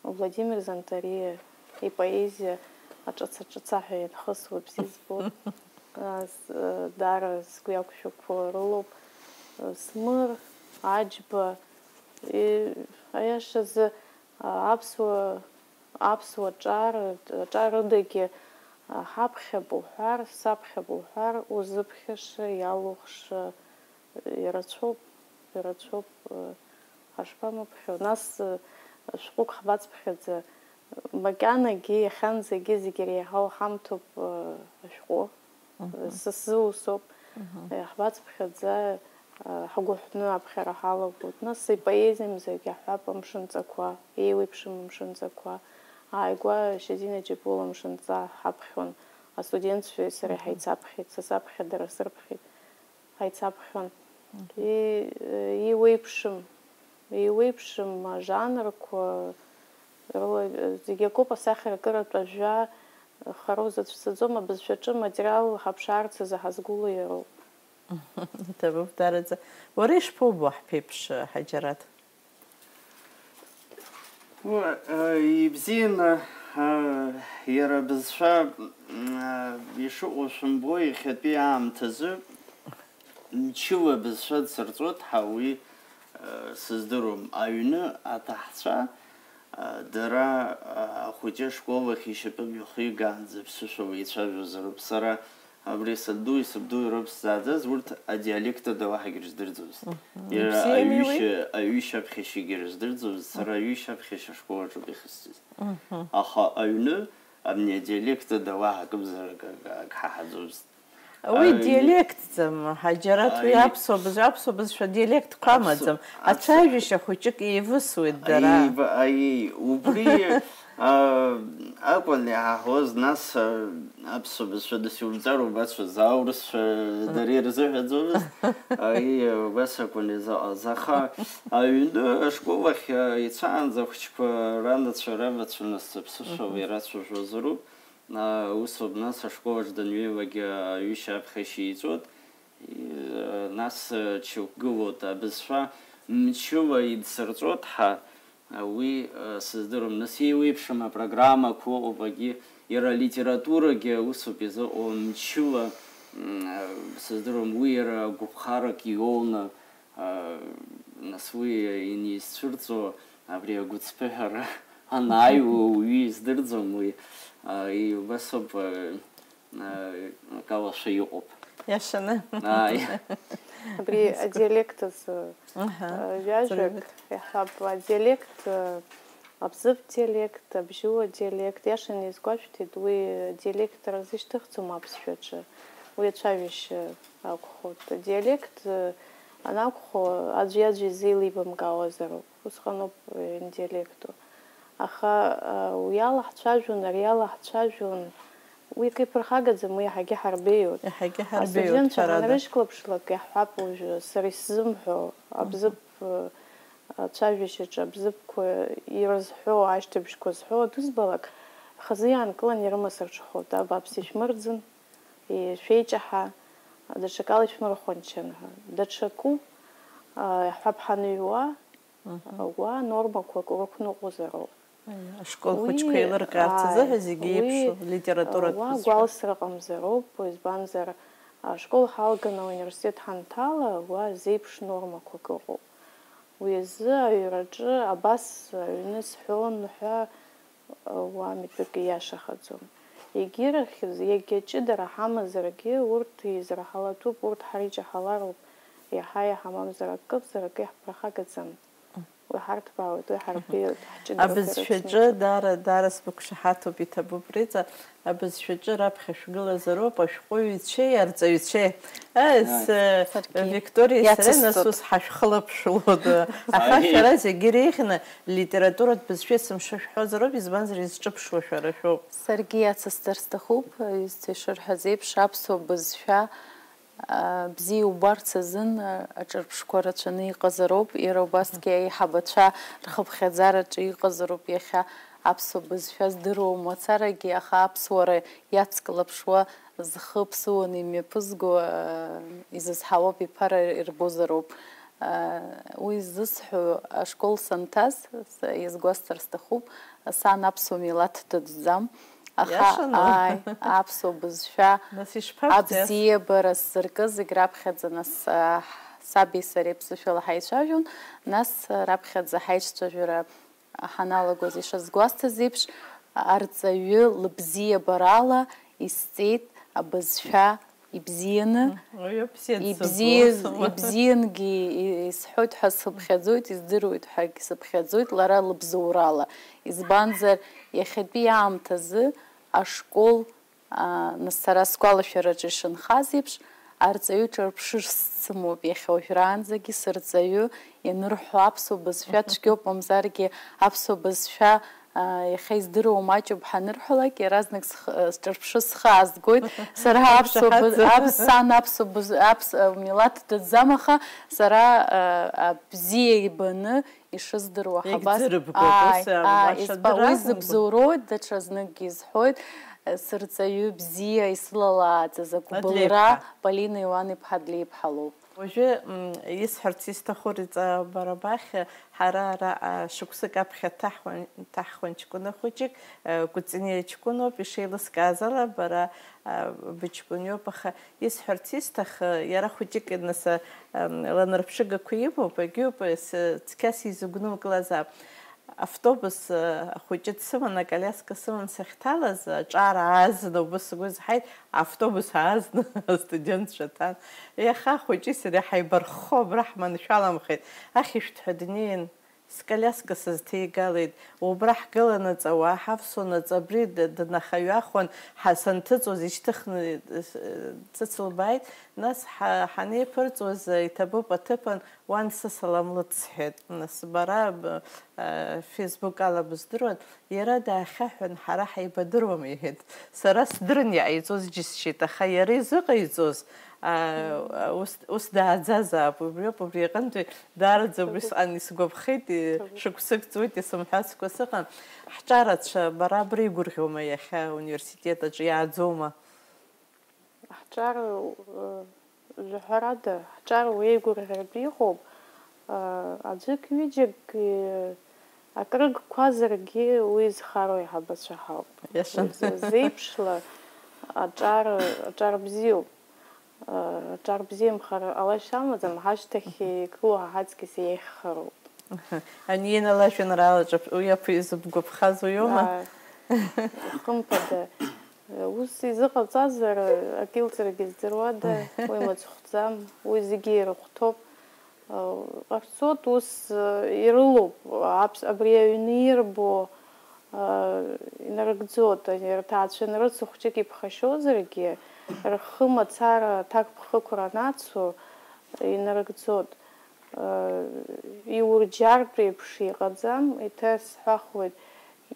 Владимир Занҭариа ипоезиа аҿаца-ҿацаҳәа ианхысуа бзиа збоит. Ас, даара сгәы иақәшәақәо рылоуп Смыр, Аџьба, и-, аиашазы, аԥсуа, аԥсуа ҿар, аҿар рыдагьы ҳаԥхьап уҳәар, саԥхьап уҳәар, узыԥхьаша, иалухша, ирацәоуп, ирацәоуп, э, ҳашԥамыԥхьо? Нас, э, шәҟәык ҳбацԥхьаӡа, макьанагьы иахьанӡагьы зегь иреиҳау ҳамҭоуп, э, ашәҟәы. Мгм. Са сзы усоуп. Мгм. Э, ҳбацԥхьаӡа, э, ҳгәыҳәны аԥхьара ҳалагоит. Нас ипоезиамзаргьы ҳҳәап, амшынҵақәа, еиуеиԥшым амшынҵақәа. Ааигәа Шьазина Џьапула амшынҵа ҳаԥхьон. Астудентцәеи сареи Мгм. ҳаицаԥхьеит, са саԥхьа, дара сырԥхьеит. Ҳаицаԥхьон. Мгм. И-, еиуеиԥшым, еиуеиԥшым ажанрқәа рыла, зегь акоуп, асахьаркыратә ажәа хароу зацәцаӡом, абызшәаҿы аматериал ҳаԥшаарц азы ҳазгәылоу иароуп. Иҭабуп, дараӡа. Уара ишԥоубо ҳԥеиԥш, Ҳаџьараҭ? Уа, э, ибзианы, э, иара абызшәа, м, э, ишыҟоу шәымбо, иахьатәи аамҭазы мчыла абызшәа дсырҵоит ҳәа уи, э, сыздыруам. Аҩны аҭаҳцәа, э, дара, э, ахәыҷы ашкол ахь ишьапы мҩахигаанӡа ԥсышәала ицәажәозароуп. Сара Абри сандуи сабдуи рыԥсӡааӡаз, урҭ адиалект ада уаҳагь рыздырӡомызт. Мгм. Иара Ибзиами уи? Аҩышьа, аҩышьа аԥхьашьагьы рыздырӡомызт, сара аҩышьа аԥхьашьа ашкол аҿоуп ихысҵаз. Мгм. Аха аҩны, абни адиалект ада уаҳа акымзарак ак, ак ҳаҳаӡомызт. Уи Аҩны диалектӡам, Ҳаџьараҭ, уи Аҩ- аԥсуа бызшәа, аԥсуа бызшәа диалектқәа Аԥсуа-, амаӡам. аԥсуа- Ацәажәашьа хәыҷык еивысуеит дара. Аиба-, аиеи, убри Акәын иаҳҳәоз, нас аԥсуа бызшәа дасиумҵар убацәаз, аурысшәа дара ирзыҳәаӡомызт. Убас акәын изыҟаз. Аха аҩны ашкол ахь ицаанӡа ахәыҷқәа ранацәа, ранацәа нас аԥсышәала ирацәажәозароуп. Усоуп, нас ашкол аҿы данҩеилак аҩышьа аԥхьашьа иҵәот. Нас ҽа иқәгылоит абызшәа мчыла идсырҵәот ҳәа. Уи сыздыруам, нас еиуеиԥшым апрограммақәа ыҟоуп, агьи иара алитературагьы усоуп изыҟоу, мчыла, сыздыруам, уи иара гәыԥхарак иоуны, нас уи инизцәырҵуа абри агәыцԥыҳәара анааиуа уаҩы издырӡом уи, убасоуп. Акалашәа иҟоуп. Иашаны. Ааи. Абри адиалект азы, Аҳа. Ҩажәак Ӡырҩуеит. Иаҳҳәап, адиалект, Абзыԥ диалект, Абжьыуа диалект, иашаны изгәашәҭеит, уи диалектра зышьҭыхӡом аԥсшәаҿы, уи ацәажәашьа акәхоит. Адиалект анакәхо, аӡәи-аӡәи изеилибамкаауазароуп, усҟаноуп, э, иандиалекту. Аха, э, уи ала ҳцәажәон, ари ала ҳцәажәон, уи акы иԥырхагаӡам, уи иаҳагьы ҳарбеиоит. Иаҳагьы ҳарбеиоит, Астудентцәа ҳәарада. Ҳанрышьклаԥшлак, иаҳҳәап уажәы, сара исзымҳәо, Абзыԥ, э, ацәажәашьаҿы абзыԥқәа ирызҳәо, ашьҭыбжьқәа зҳәо анызбалак, хазы иаанкылан ирымаз рҽхәа, абааԥс, ишәмырӡын, ишәеиҷаҳа, даҽакала ишәмырхәанчан ҳәа. Даҽакуп, а, иаҳҳәап, ҳаныҩуа, Мгм. уа нормақәак урықәныҟәозароуп. Аиеи, ашкол Уи, хәыҷқәа еилыркаарц ааи, азыҳәа зегьы уи, еиԥшу литературатә уа бызшәа. Гәалсра ыҟамзароуп, избанзар, ашкол ҳалганы ауниверситет ҳанҭала, уа зеиԥш нормақәак ыҟоуп. Уи азы аҩраҿы абас аҩны сҳәон ҳәа, уа митәык ииашахаӡом. Егьирахь, егьа ҷыдара ҳамазаргьы, урҭ еизраҳалатәуп, урҭ ҳариҷаҳалароуп, иаҳа-иаҳа мамзар акымзар акы иаҳԥырхагаӡам. Уи ҳарҭбаауеит, уи ҳарбеиоит, ҳҷыдарақәа Абызшәаҿы ирыцымҵо. даара, даара сбықәшаҳаҭуп, иҭабуп, Риҵа. Абызшәаҿы раԥхьа шәгылазароуп, ашәҟәыҩҩцәеи арҵаҩцәеи. Ес, Ааи. э, Саргьы. Викториеи сареи нас Иацысҵоит. ус ҳашәхылаԥшылоит. Аха Ааи. шәара зегьы иреиӷьны литературатә бызшәа есымша шәҳәозароуп, избанзар, изҿыԥшуа шәара шәоуп. Саргьы иацысҵар сҭахуп, иҩызцәа ишырҳәаз еиԥш, аԥсуа бызшәа, а, бзиа иубарц азын, а, аҿырԥшқәа рацәаны иҟазароуп, иара убасгьы аиҳабацәа рхыԥхьаӡараҿы иҟазароуп иахьа аԥсуа бызшәа здыруа мацарагьы, аха аԥсуара иацклаԥшуа зхы ԥсыуаны имҩаԥызго, а, изызҳауа абиԥара ирбозароуп. А, уи зысҳәо, ашкол санҭаз, с-, иазгәасҭар сҭахуп, сан аԥсуа милаҭ дыӡӡам. Аха, Иашаны? ааи, аԥсуа бызшәа Нас ишԥабҵаз? абзиабара сзыркыз зегь раԥхьаӡа, нас, а, ҳ-, саби сареи ԥсышәала ҳаицәажәон, нас, а, раԥхьаӡа ҳаицәажәара ҳаналагоз ишазгәасҭаз еиԥш, арҵаҩы лыбзиабарала исҵеит абызшәа ибзианы, Уи абзиа ибзиаз, дзырбо. ибзиангьы и-, исҳәоит ҳәа сыԥхьаӡоит, издыруеит ҳәагьы сыԥхьаӡоит, лара лыбзоурала. Избанзар, иахьатәи аамҭазы ашкол, а, нас сара сгәалашәараҿы ишынхаз еиԥш, арҵаҩы ҿырԥшыр сцымоуп, иахьа уажәраанӡагьы сырҵаҩы ианырҳәо аԥсуа бызшәа цәгьоуп, мамзаргьы аԥсуа бызшәа, а, иахьа издыруа маҷуп ҳанырҳәалак, иаразнак схы, а, сҿырԥшы схы аазгоит. Сара аԥсуа быз-, Иқәшаҳаҭӡам. аԥс-, сан аԥсуа быз-, аԥс-, а, милаҭ дыӡӡам, аха сара, а, а, бзиа ибаны ишыздыруа ҳабас. Егьӡырбгоуп, Ааи, ус ааи, баша изба-, уи дыракәымкәа. зыбзоуроуит, даҽазныкгьы изҳәоит, сырҵаҩы бзиа исылалааӡаз агәыбылра Адлеиԥҳа. Полина Иоан-иԥҳа Адлеиԥҳа лоуп. Уажәы, м, исҳәарц исҭаху, Риҵа, бара бахь, ҳара араҟа шықәсык аԥхьа дҭаҳхуан, дҭаҳхуан ҷкәына хәыҷык, э, Кәыҵниа ҷкәыноуп, ишеилыскааз ала, бара, э, быҷкәыноуп, аха исҳәарц исҭахы, иара хәыҷык, нас, э, м, ланарԥшыгақәа имоуп, агьоуп, э, с-, цқьа сизыгәнымкылазаап. Автобус, э, ахәыҷы дсыман, аколиаска сыман сахьҭалаз, аҿар аазны, убыс сгәы зҳаит, автобус аазны астудентцәа ҭан. Иаха ахәыҷи сареи ҳаибарххо абра ҳманшәаламхеит. Ахьышәҭҳәа днеин, сколиаска сызҭеигалеит. Убра ҳгыланы ҵауа ҳавсуанаҵ абри д-, днахаҩахуан, ҳа-, санҭыҵуаз ишьҭыхны, э, с-, э, ҵыс лбааит. Нас ҳа-, ҳанеиԥырҵуаз, э, иҭабуп аҭыԥан, уан сысалам лыҵсҳәеит. Нас бара, б-, Facebook ала быздыруан, иара даахьаҳәын, ҳара ҳаибадыруам, иҳәеит. Сара сдырны иҟаиҵоз џьысшьеит, аха иара изыҟаиҵоз, аа, ус, ус дааӡазаап, убриоуп, убри аҟынтәи даараӡа убрисҟан исгәаԥхеит, и-, шықәсык ҵуеит, исымҳәацкәа сыҟан. Ҳҿарацәа, бара абра игәырӷьома иахьа ауниверситет аҿы иааӡома? Ҳҿар, э, жәаҳәарада, ҳҿар уеигәырӷьартә иҟоуп. Э, аӡәык-ҩыџьак, э, акрыгқәазаргьы уи зхароу аиҳабацәа ҳауп. Иашан. Уи зеиԥшла аҿар, аҿар бзиоуп. Э, аҿар бзиамхар ҟалашьа амаӡам, ҳашьҭахь игылоу ҳаҵкьыс еиӷьхароуп. Ани Инал ажәеинраалаҿы уи аԥа изыбгәаԥхаз уиоума? Ааи. Хымԥада, ус изыҟаҵазар, акы илҵрагьы здыруада, уи мыцхәӡам, уи зегьы ирыхәҭоуп. Ҟарҵоит, ус ирылоуп, аԥс-, абри аҩны ирбо, инарыгӡоит, ани рҭаацәа анрыцу хәҷык иԥхашьозаргьы, рхы мацара аҭакԥхықәра анацу, инарыгӡоит. Иурџьартә еиԥш иҟаӡам, еиҭа сҳәахуеит,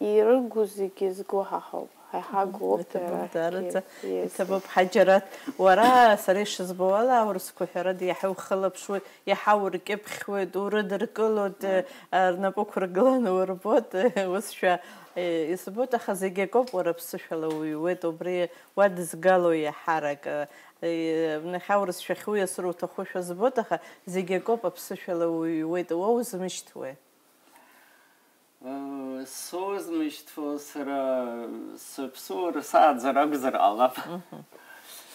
ирыгу зегьы згәы ҳаҳауп, ҳаиҳагоуп. Иҭабуп, дара, даараӡа, иес, иҭабуп, Ҳаџьараҭ. Уара, сара ишызбо ала, аурысқәа ҳәарада иаҳа ухылаԥшуеит, иаҳа уркьыԥхьуеит, урыдыркылоит, э, рнапы ықәыргыланы урбоит, э, усшәа, э, избоит, аха зегь акоуп, уара ԥсышәала уҩуеит, убри уадызгало иаҳарак, э, э, нахьхьи аурысшәахь уиасыр уҭахушәа збоит, аха зегь акоуп, аԥсышәала уҩуеит, уа узмышьҭуеи? Э, соузмышьҭуа, сара сыԥсуара сааӡар акәзар ҟалап. Мгм.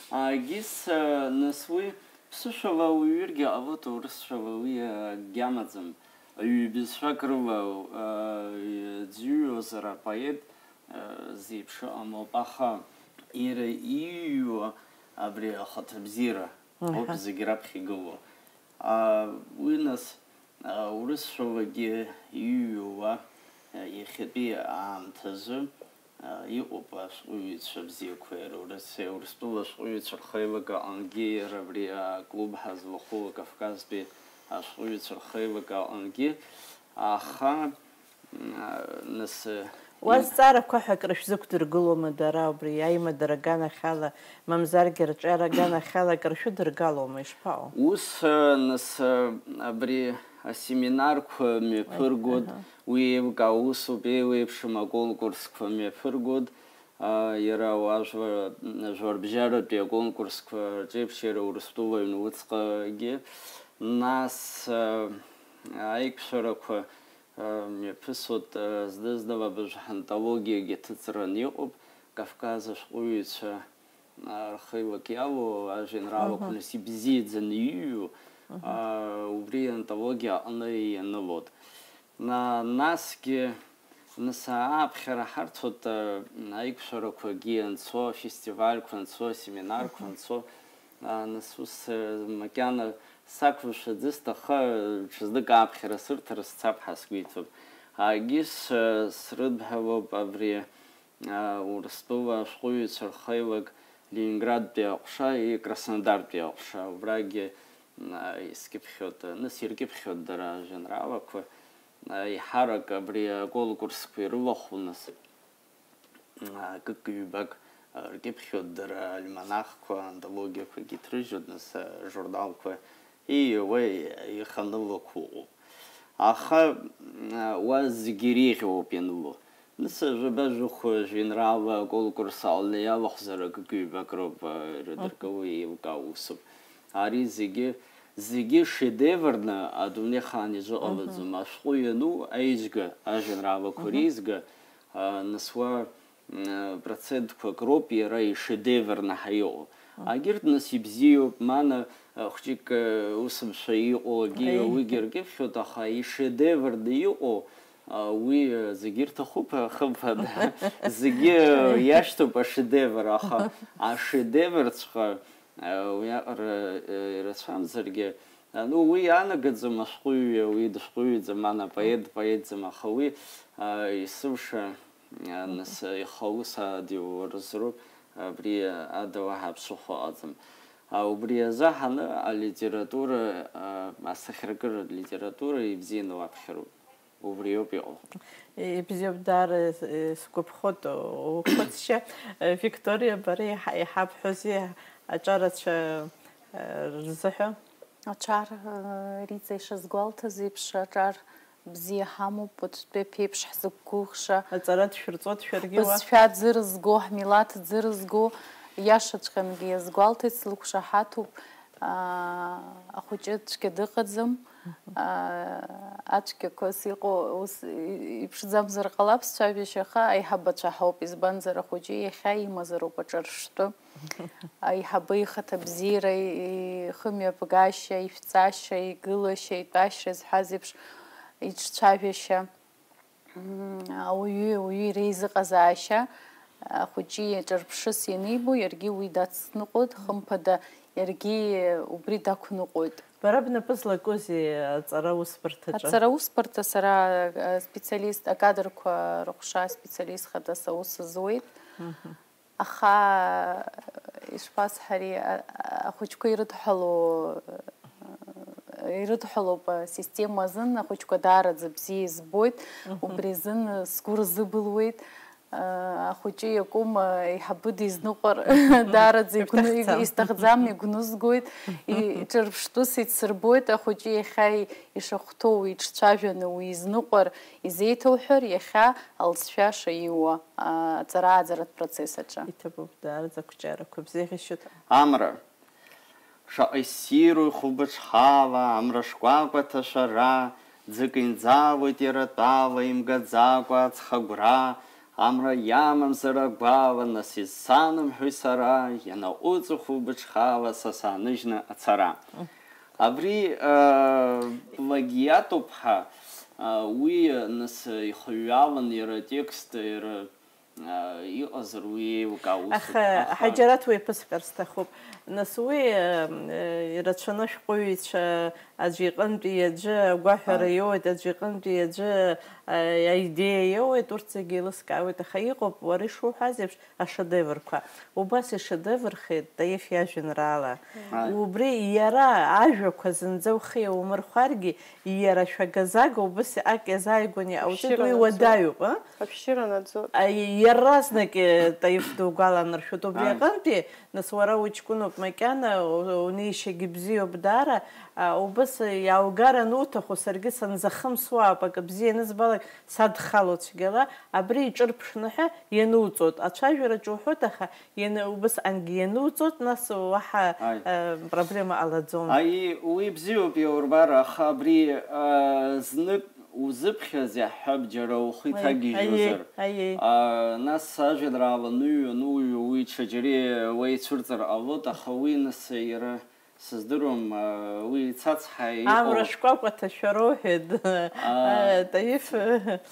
Агьыс, э, нас уи ԥсышәала уҩыргьы ҟалоит, урысшәала уи, э, акгьы амаӡам. Ҩбызшәак рыла, э, дзыҩуазар апоет, э, зеиԥш ыҟамлоуп, аха иара иҩуа абри ахаҭабзиара ауп, аҳа, зегь раԥхьа игылоу. А, уи нас, а, урысшәалагьы иҩуа, а, иахьатәи аамҭазы, а, иҟоуп ашәҟәыҩҩцәа бзиақәа, иара Урыс-, Урыстәыла ашәҟәыҩҩцәа рхеилак аҟынгьы, иара абри аклуб ҳазлахәу Кавказтәи ашәҟәыҩҩцәа рхеилак аҟынгьы, аха, м, а, нас, а, уа иан- зҵаарақәа ҳәа акры шәзықәдыргылома дара, убри аимадара аганахьала, мамзаргьы арҿиара аганахьала акры шәыдыргалома, ишԥаҟоу? Ус, а, нас, а, абри асеминарқәа мҩаԥыргоит, аҳа, уи еилкаау усуп, еиуеиԥшым аконкурсқәа мҩаԥыргоит, а, иара уажәа, жәларбжьаратәи аконкурсқәа рҿеиԥш, иара Урыстәыла аҩнуҵҟагьы, нас, а, аиқәшәарақәа, а, мҩаԥысуеит, а, зны-зынла абыржә ҳантологиагьы ҭыҵран иҟоуп, Кавказ ашәҟәыҩҩцәа, а, рхеилак иалоу ажәеинраалақәа, мгм, нас ибзиаӡаны иҩу, мгм, а, убри аантологиа аҟны ианылоит. На-, насгьы, нас ааԥхьара ҳарҭоит, а, аиқәшәарақәагьы анцо, афестивальқәа анцо, асеминарқәа, мгм, анцо, а, нас ус, а, макьана сақәымшәаӡацт, аха, а, ҽазнык ааԥхьара сырҭар сцап ҳәа сгәы иҭоуп. Агьыс, а, срыдҳәалоуп абри, а, Урыстәыла ашәҟәыҩҩцәа рхеилак Ленинградтәи аҟәша, и Краснодартәи аҟәша, убрагьы, а, искьыԥхьуеит, нас иркьыԥхьуеит дара ажәеинраалақәа, а, еиҳарак абри аконкурсқәа ирылахәу, нас, а, акык-ҩбак, а, ркьыԥхьуеит дара, альманахқәа, антологиақәагьы ҭрыжьуеит, нас, а, журналқәа ииуеи иханылақәоу ыҟоуп. Аха, м, уа зегьы иреиӷьу ауп ианыло. Нас жәаба-жәохә жәеинраала аконкурс аҟны иалахәзар акык-ҩбак роуп, а, ирыдыркыло, еилкаау усуп. Ари зегьы, зегьы шедеврны адунеи ахаан изыҟалаӡом. Мгм. Ашәҟәы иану аизга, ажәеинраалақәа, мгм, реизга, а, нас уа м, процентқәак роуп иара ишедеврны ҳәа иҟоу. Мгм. Агьырҭ нас ибзиоуп, мана, а, хәҷык, а, усымшәа иҟоу, агьи, еи, уигьы ркьыԥхьуеит, аха ишедеврны иҟоу, а, уи, а, зегьы ирҭахуп, а, хымԥада. Зегьы, а, еи, иашьҭоуп ашедевр, аха ашедеврҵәҟьа, а, уиаҟара, а, ирацәамзаргьы, а, ну, уи иаанагаӡом ашәҟәыҩҩы, уи дышәҟәыҩҩӡам, мана апоет, поетӡам, аха уи, а, есымша, а, нас, ихы аус адиуларызроуп, абри ада уаҳа аԥсыхәа ыҟаӡам. А, убри азы ҳаны алитература, а, асахьаркыратә литература ибзианы уаԥхьароуп. Убри ауп иҟоу. Ибзиоуп даара, сгәаԥхоит ухәыцшьа. Викториа, бара иҳабҳәозеи аҿарацәа рзыҳәа? Аҿар, Риҵа ишазгәалҭаз еиԥш, аҿар бзиа ҳамоуп, уаҵәтәи аԥеиԥш ҳзықәгәыӷша. Аҵара дшәырҵоит шәаргьы уа. Бызшәа ӡырызго, ҳмилаҭ ӡырызго, иашаҵәҟьангьы иазгәалҭеит, слықәшаҳаҭуп. Ахәыҷы цәгьа дыҟаӡам. Ацәгьақәа сыҟоу ус иԥшӡамзар ҟалап сцәажәашьа, аха аиҳабацәа ҳауп, избанзар ахәыҷы иахьа имазароуп аҿыршәтәы. Аиҳабы ихаҭа бзиара, ихымҩаԥгашьа, ишәҵашьа, игылашьа, итәашьа зҳәаз еиԥш иҿцәажәашьа. Ауаҩы, ауаҩы иреизыҟазаашьа, ахәыҷы иаҿырԥшыс ианибо, иаргьы уи дацныҟәоит, хымԥада, иаргьы убри дақәныҟәоит. Бара бнапы злакузеи аҵара усбарҭаҿы? Аҵара усбарҭа сара, а, специалист, акадрқәа рыҟәша специалист хада саус зуеит. Аха, ишԥасҳәари, а-, а-, ахәыҷқәа ирыдҳәалоу, ирыдҳәалоуп асистема азын, ахәыҷқәа даараӡа бзиа избоит, убри азын сгәы рзыбылуеит. Ахәыҷы иакәым, аиҳабы дизныҟәар, даараӡа игәны-, исҭахӡам, игәнызгоит, и-, иҿырԥштәыс ицсырбоит, ахәыҷы иахьа ишахәҭоу иҿцәажәаны уи изныҟәар, изеиҭауҳәар, иахьа алҵшәа шаиуа аҵара-ааӡаратә процесс аҿы. Иҭабуп, даараӡа ақәҿиарақәа бзиа ӷьашьоит. Амра, шаҟа иссируи хәылбыҽхала, амра шкәакәа ҭашәара, ӡык инӡаалоит иара тәала, имгаӡакәа аҵх агәра, амра иамамзар агәала, нас изсанымҳәои сара, ианаҟәыҵ хәылбыҽхала са сааныжьны ацара. Абри, э, плагиатуп ҳәа, э, уи, нас, ихыҩлалан иара атекст, иара, э, иҟазар уи еилкаау усуп. Аха, аха Ҳаџьараҭ уи аԥысҟар сҭахуп. Нас уи, э, ирацәаны ашәҟәыҩҩцәа аӡәы иҟынтәи аӡәы агәаҳәара Ааи. иоуеит, аӡәы иҟынтәи аӡәы, э, аидеиа иоуеит, урҭ зегьы еилыскаауеит. Аха иҟоуп, уара ишуҳәаз еиԥш, ашедеврқәа. Убас ишедеврхеит Таиф иажәеинраала. Ааи. Убри иара ажәақәа зынӡа ухы иаумырхәаргьы, иара шәагазага убас ак иазааигәаны иҟауҵеит, уи Ашәшьыра наӡоит. Уадаҩуп, ы? Ашәшьыра наӡоит. А, иаразнак, э, Таиф дугәаланаршәоит. Убри Ааи. Аҟынтәи, нас, уара уҷкәыноуп макьана, у-, унеишьагьы бзиоуп даара, а, убас иааугар ануҭаху, саргьы санзахымсуа ауп, акы бзиа анызбалак, садхало цәгьала, абри иҿырԥшны ҳәа иануҵоит. Ацәажәараҿы уҳәоит, аха ианы, убысҟангьы иануҵоит, нас уаҳа, Ааи. э, проблема ҟалаӡом. Аи, уи бзиоуп, иаурбар, аха абри, э, знык узыԥхьаз иаҳҳәап, џьара ухы Аи, иҭагьежьуазар. Аиеи, аиеи. А, нас ажәеинраала ныҩуа, ныҩуа уи ҽаџьара уеицәырҵыр ҟалоит, аха уи, нас, иара Сыздыруам, уи цацҳа иҟоу. Амра шкәакәа ҭашәароу ҳәа, Таиф.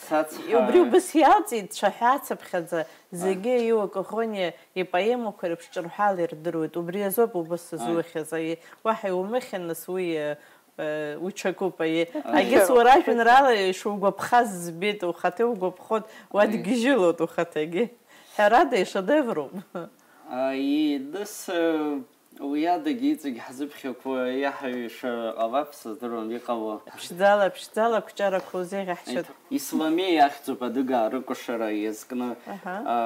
Цацҳа. Убри убыс иалҵит, цәаҳәа ацыԥхьаӡа, зегьы Иуа Коӷониа ипоемақәа реиԥш ҿырҳәала ирдыруеит. Убри азоуп убыс зухьаз. Уаҳа иумыхьын, нас, уи, уи ҽакуп, аиеи. Агьыс уара ажәеинраала ишугәаԥхаз збеит, ухаҭа иугәаԥхоит, уадгьежьылоит ухаҭагьы. Ҳәарада, ишедевруп. Аиеи, нас, Уи адагьы иҵегь ҳзыԥхьақәоу иаҳаҩша ҟалап, сыздыруам иҟало. Ԥшӡала, ԥшӡала ақәҿиарақәа узеиӷьаҳшьоит. Исламеи ахьӡуп адыгаа рыкәашара иазкны, Аҳа. а,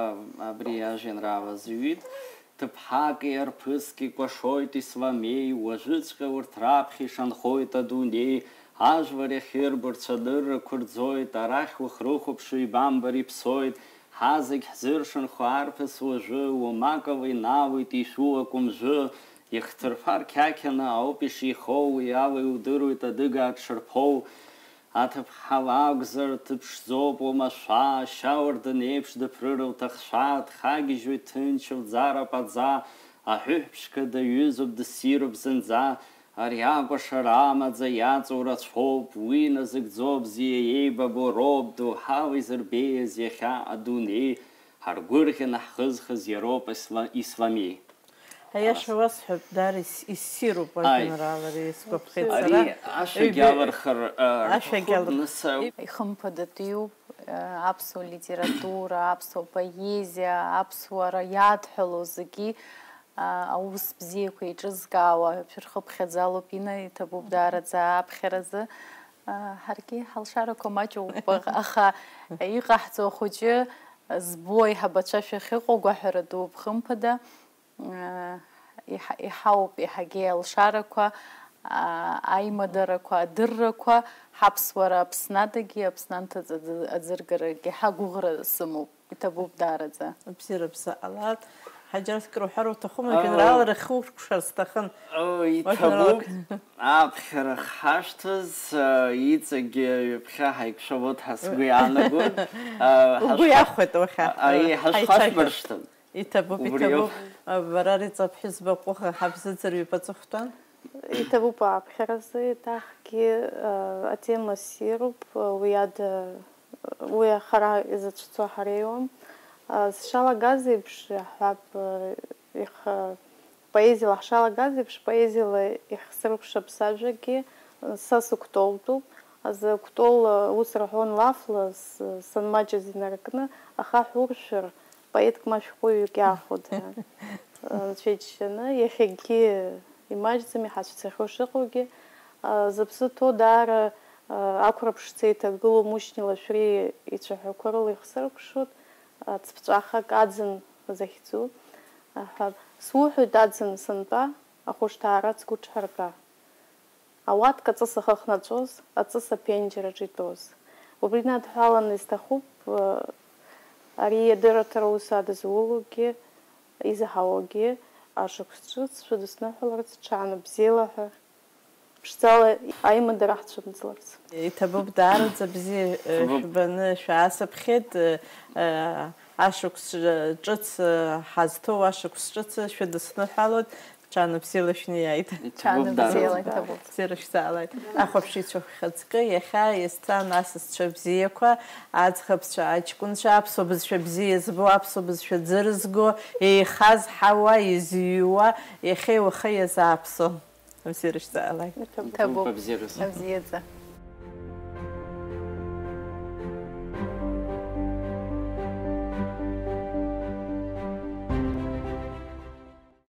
абри ажәеинраала зҩит. Ҭыԥҳаки арԥыски кәашоит Исламеи, уажәыҵәҟьа урҭ раԥхьа ишанхоит адунеи, ажәлар иахьырбо рцәаныррақәа рӡоит, арахь уахрыхәаԥшуа ибамбар иԥсоит, Ҳазегь ҳзыршанхо арԥыс уажәы, уамакала инаауеит ишәу акәымжәы, ихҭырԥа рқьақьаны ауп ишихоу, уи ала иудыруеит адыгаа дшырԥоу. Аҭыԥҳа лакәзар, дыԥшӡоуп уамашәа, ашьауардын еиԥш дыԥрыр лҭахцәа, дхагьежьуеит ҭынч лӡара паӡа, аҳәыҳә ԥшқа даҩызоуп, дыссируп зынӡа, Ари акәашара амаӡа иаҵоу рацәоуп, уи назыгӡо бзиа еибабо роуп, доуҳала изырбеиаз иахьа адунеи, ҳаргәырӷьаны ҳхызхыз иароуп Исла-, Исламеи. Аиаша уасҳәап, даара ис-, иссируп Ааи. Ажәеинраала ари, исгәаԥхеит Ари сара. ашәагь Ҩбаҩ-, алырхыр, а, ашәагь рҭахуп, алыр-, нас, а, Ихымԥадатәиуп, а, аԥсуа литература, аԥсуа поезиа, аԥсуара иадҳәалоу зегьы, а, аус бзиақәа еиҿызкаауа шәырхыԥхьаӡалоуп, Инна, иҭабуп даараӡа аԥхьаразы. Ҳаргьы ҳалшарақәа маҷуп, аха иҟаҳҵо ахәыҷы збо аиҳабацәа шәахьыҟоу гәаҳәара дууп, хымԥада. Иҳа-, иҳауп еиҳагьы алшарақәа, аимадарақәа, адыррақәа, ҳаԥсуара Аԥсны адагьы, Аԥсны анҭыҵ аӡы-, аӡыргарагьы ҳагәыӷра сымоуп, иҭабуп даараӡа. Абзиара бзаалат. Ҳаџьараҭ, кыр уҳәар уҭахума? Ыы. Жәеинраалара хуркәшар сҭахын. Ыы, иҭабуп. Уажәраалак. Аԥхьара хашҭыз, ыы, иҵегьы ҩаԥхьа ҳаиқәшәалоит ҳәа сгәы иаанагоит. Ыы, угәы ҳашха-, иахәеит уахьа. Аи, ҳашхашәмыршҭын. Иҭабуп, убри иҭабуп. Ауп. Бара Риҵа ԥҳәызба ҟәыӷа ҳабзыӡырҩып аҵыхәтәан. Иҭабуп ааԥхьаразы, еиҭахгьы, а, атема ссируп, уи ада, уи ахара изацәцо ҳареиуам. А, сшалагаз еиԥш, иаҳҳәап, а, ихы, поезиала ҳшалагаз еиԥш, поезиала ихсыркәшап сажәагьы, са сыкәтолтәуп. Азы акәтол, а, ус рҳәон лафла, с-, санмаҷыз инаркны, ахаҳә уршәыр, поетк ма шәҟәыҩҩык иаахәоит ҳәа. Анцәа иџьшьаны, иахьагьы имаҷӡам, иҳацәцахьоу шыҟоугьы. А, зыԥсы ҭоу даара, а, ақәра ԥшӡа иҭагылоу Мушьни Лашәриа ицәаҳәақәа рыла ихсыркәшоит, а, цԥҵәахак аӡын захьӡу. Аҳәа, суҳәоит аӡын сынтәа, ахәышҭаара ацгәы ҿҳартәа. Ауатка аҵыс ахы ахнаҵәоз, аҵыс аԥенџьыр аҿы итәоз. Убри инадҳәаланы исҭахуп, э, ари адырраҭара аус адызулогьы, изаҳауагьы, ашықәс ҿыц шәыдысныҳәаларц, ҽаанбзиала ҳәа, ԥшӡала аимадара ҳцәымӡларц. Иҭабуп, даараӡа бзиа, э, иҭабуп. Шәбаны шәаасыԥхьеит, э, э, ашықәс, э, ҿыц, э, ҳазҭоу ашықәс ҿыц шәыдысныҳәалоит. Ҽаанбзиала шәнеиааит. Иҭабуп, ҽаанбзиала, даараӡа. Иҭабуп. Бзиара шәзаалааит. Ахәаԥшыҩцәа шәхаҵкы, иахьа, есҭан асасцәа бзиақәа, аӡӷабцәа, аҷкәынцәа, аԥсуа бызшәа бзиа збо, аԥсуа бызшәа ӡырызго, еихаз ҳауа изҩуа, иахьеи уахеи иазааԥсо. Абзиара шәзаалааит. Иҭабуп. Иҭабуп, абзиаразы. Абзиаӡа.